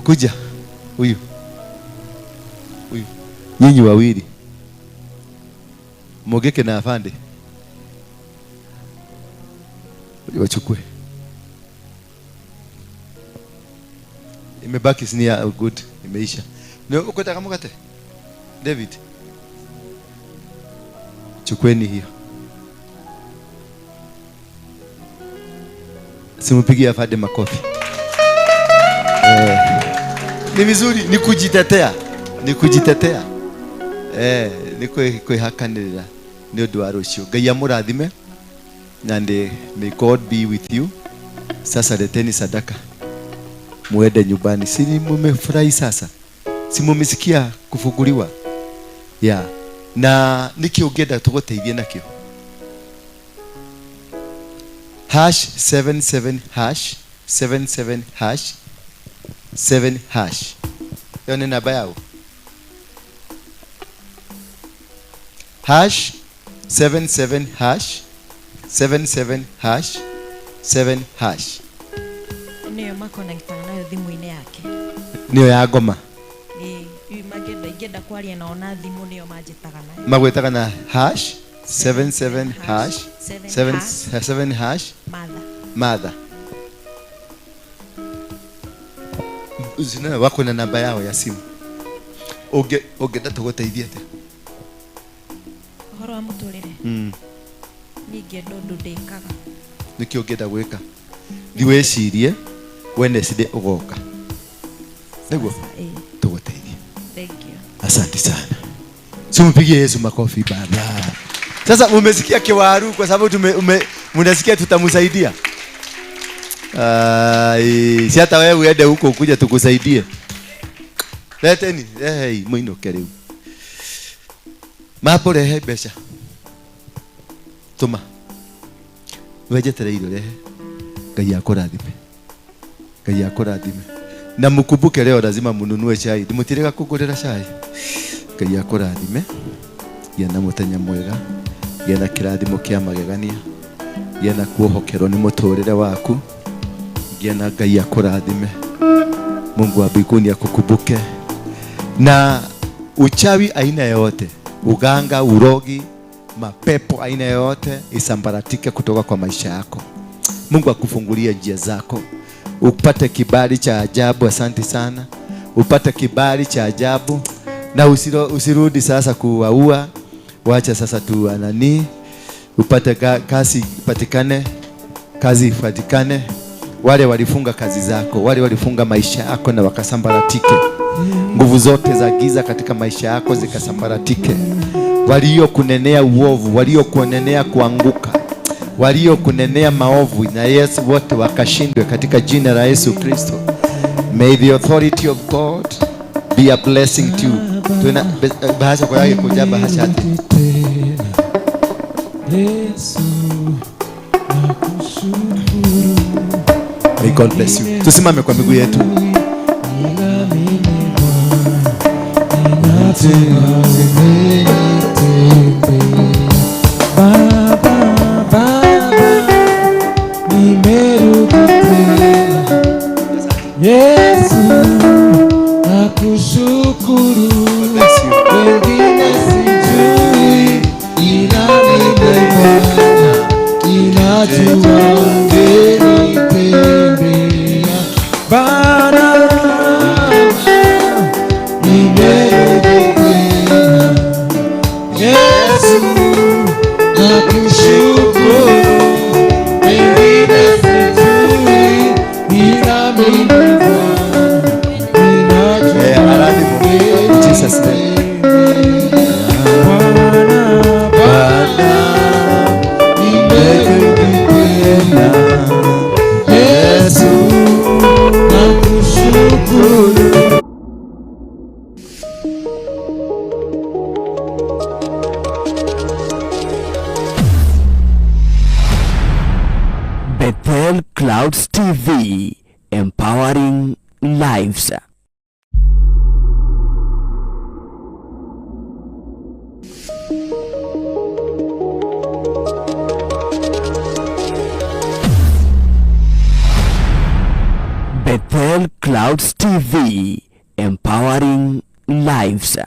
Kuja. Huyu. Huyu. Nyinyi wawili. Mogeke na afande. Wachukue. Imebaki sinia good, imeisha. Ni ukwenda mugate? David. Chukueni hiyo. Simpigie afande makofi. Ni vizuri, ni kujitetea. Ni kujitetea. Ni kwihakanirira ni undu wa rucio. Ngai amurathime and may God be with you. Sasa leteni sadaka. Muende nyumbani. Si mumefurahi sasa? Si mumesikia kufunguliwa? Yeah. Na niki ungenda tuguteithie nakio. #77 #77 #7#. Hiyo ni namba yao. #77 #77 #7#. Niyo makonektaga nayo thimu-inĩ yake. Niyo ya ngoma. Ĩ ingĩenda kwaria nao na thimu niyo manjĩtaga nayo. Magwĩtaga na #77 #7 # Mother. Uzina wako na namba yao ya simu. Ũngĩenda tũgũteithie atĩa? Ũhoro wa mũtũrĩre. Niĩ ingĩenda ũndũ ndĩkaga. Nĩkĩ ũngĩenda gwĩka? Thiĩ wĩcirie Wednesday ũgoka. Nĩguo? Tũgũteithie. Thank you. Asante sana. Simpigie Yesu makofi baba. Sasa umesikia kiwaru kwa sababu mnasikia tutamsaidia. Si hata wewe uende huko ukuja tukusaidie. Leteni, hey, muinuke riu. Mapo rehe mbeca. Tuma. Wejetereire rehe. Ngai akũrathime. Ngai akũrathime. Na mkumbuke leo lazima mununue chai. Ndimutirega kugurira chai. Ngai akũrathime. Gĩa na mũthenya mwega. Gĩa na kĩrathimo kĩa magegania. Gĩa na kuohokerwo nĩ mũtũrĩre waku. Gĩa na Ngai akũrathime. Mungu wa mbinguni akukumbuke. Na uchawi aina yote, uganga, urogi, mapepo aina yote isambaratike kutoka kwa maisha yako. Mungu akufungulie njia zako. Upate kibali cha ajabu. Asante sana. Upate kibali cha ajabu. Na usirudi sasa kuwaua. Wacha sasa tu anani. Upate kazi ipatikane. Kazi ipatikane. Wale walifunga kazi zako, wale walifunga maisha yako na wakasambaratike. Nguvu zote za giza katika maisha yako zikasambaratike. Walio kunenea uovu, walio kunenea kuanguka, walio kunenea maovu na Yesu wote wakashindwe katika jina la Yesu Kristo. May the authority of God be a blessing to you. Tuna bahasha kwa yake kuja bahasha ati. Yesu nakushukuru. May God bless you. Tusimame kwa miguu yetu. Baba, Baba, nimerudi tena. Yesu, nakushukuru. Wengine sijui, ila mimi Bwana ninajua umenitendea. Bwana, nimerudi tena. Yesu, nakushukuru. Wengine sijui, ila mimi Bwana ninajua In Jesus' name. Bwana, Bwana, nimerudi tena. Yesu, nakushukuru. Bethel Clouds TV, empowering lives. Bethel Clouds TV, empowering lives.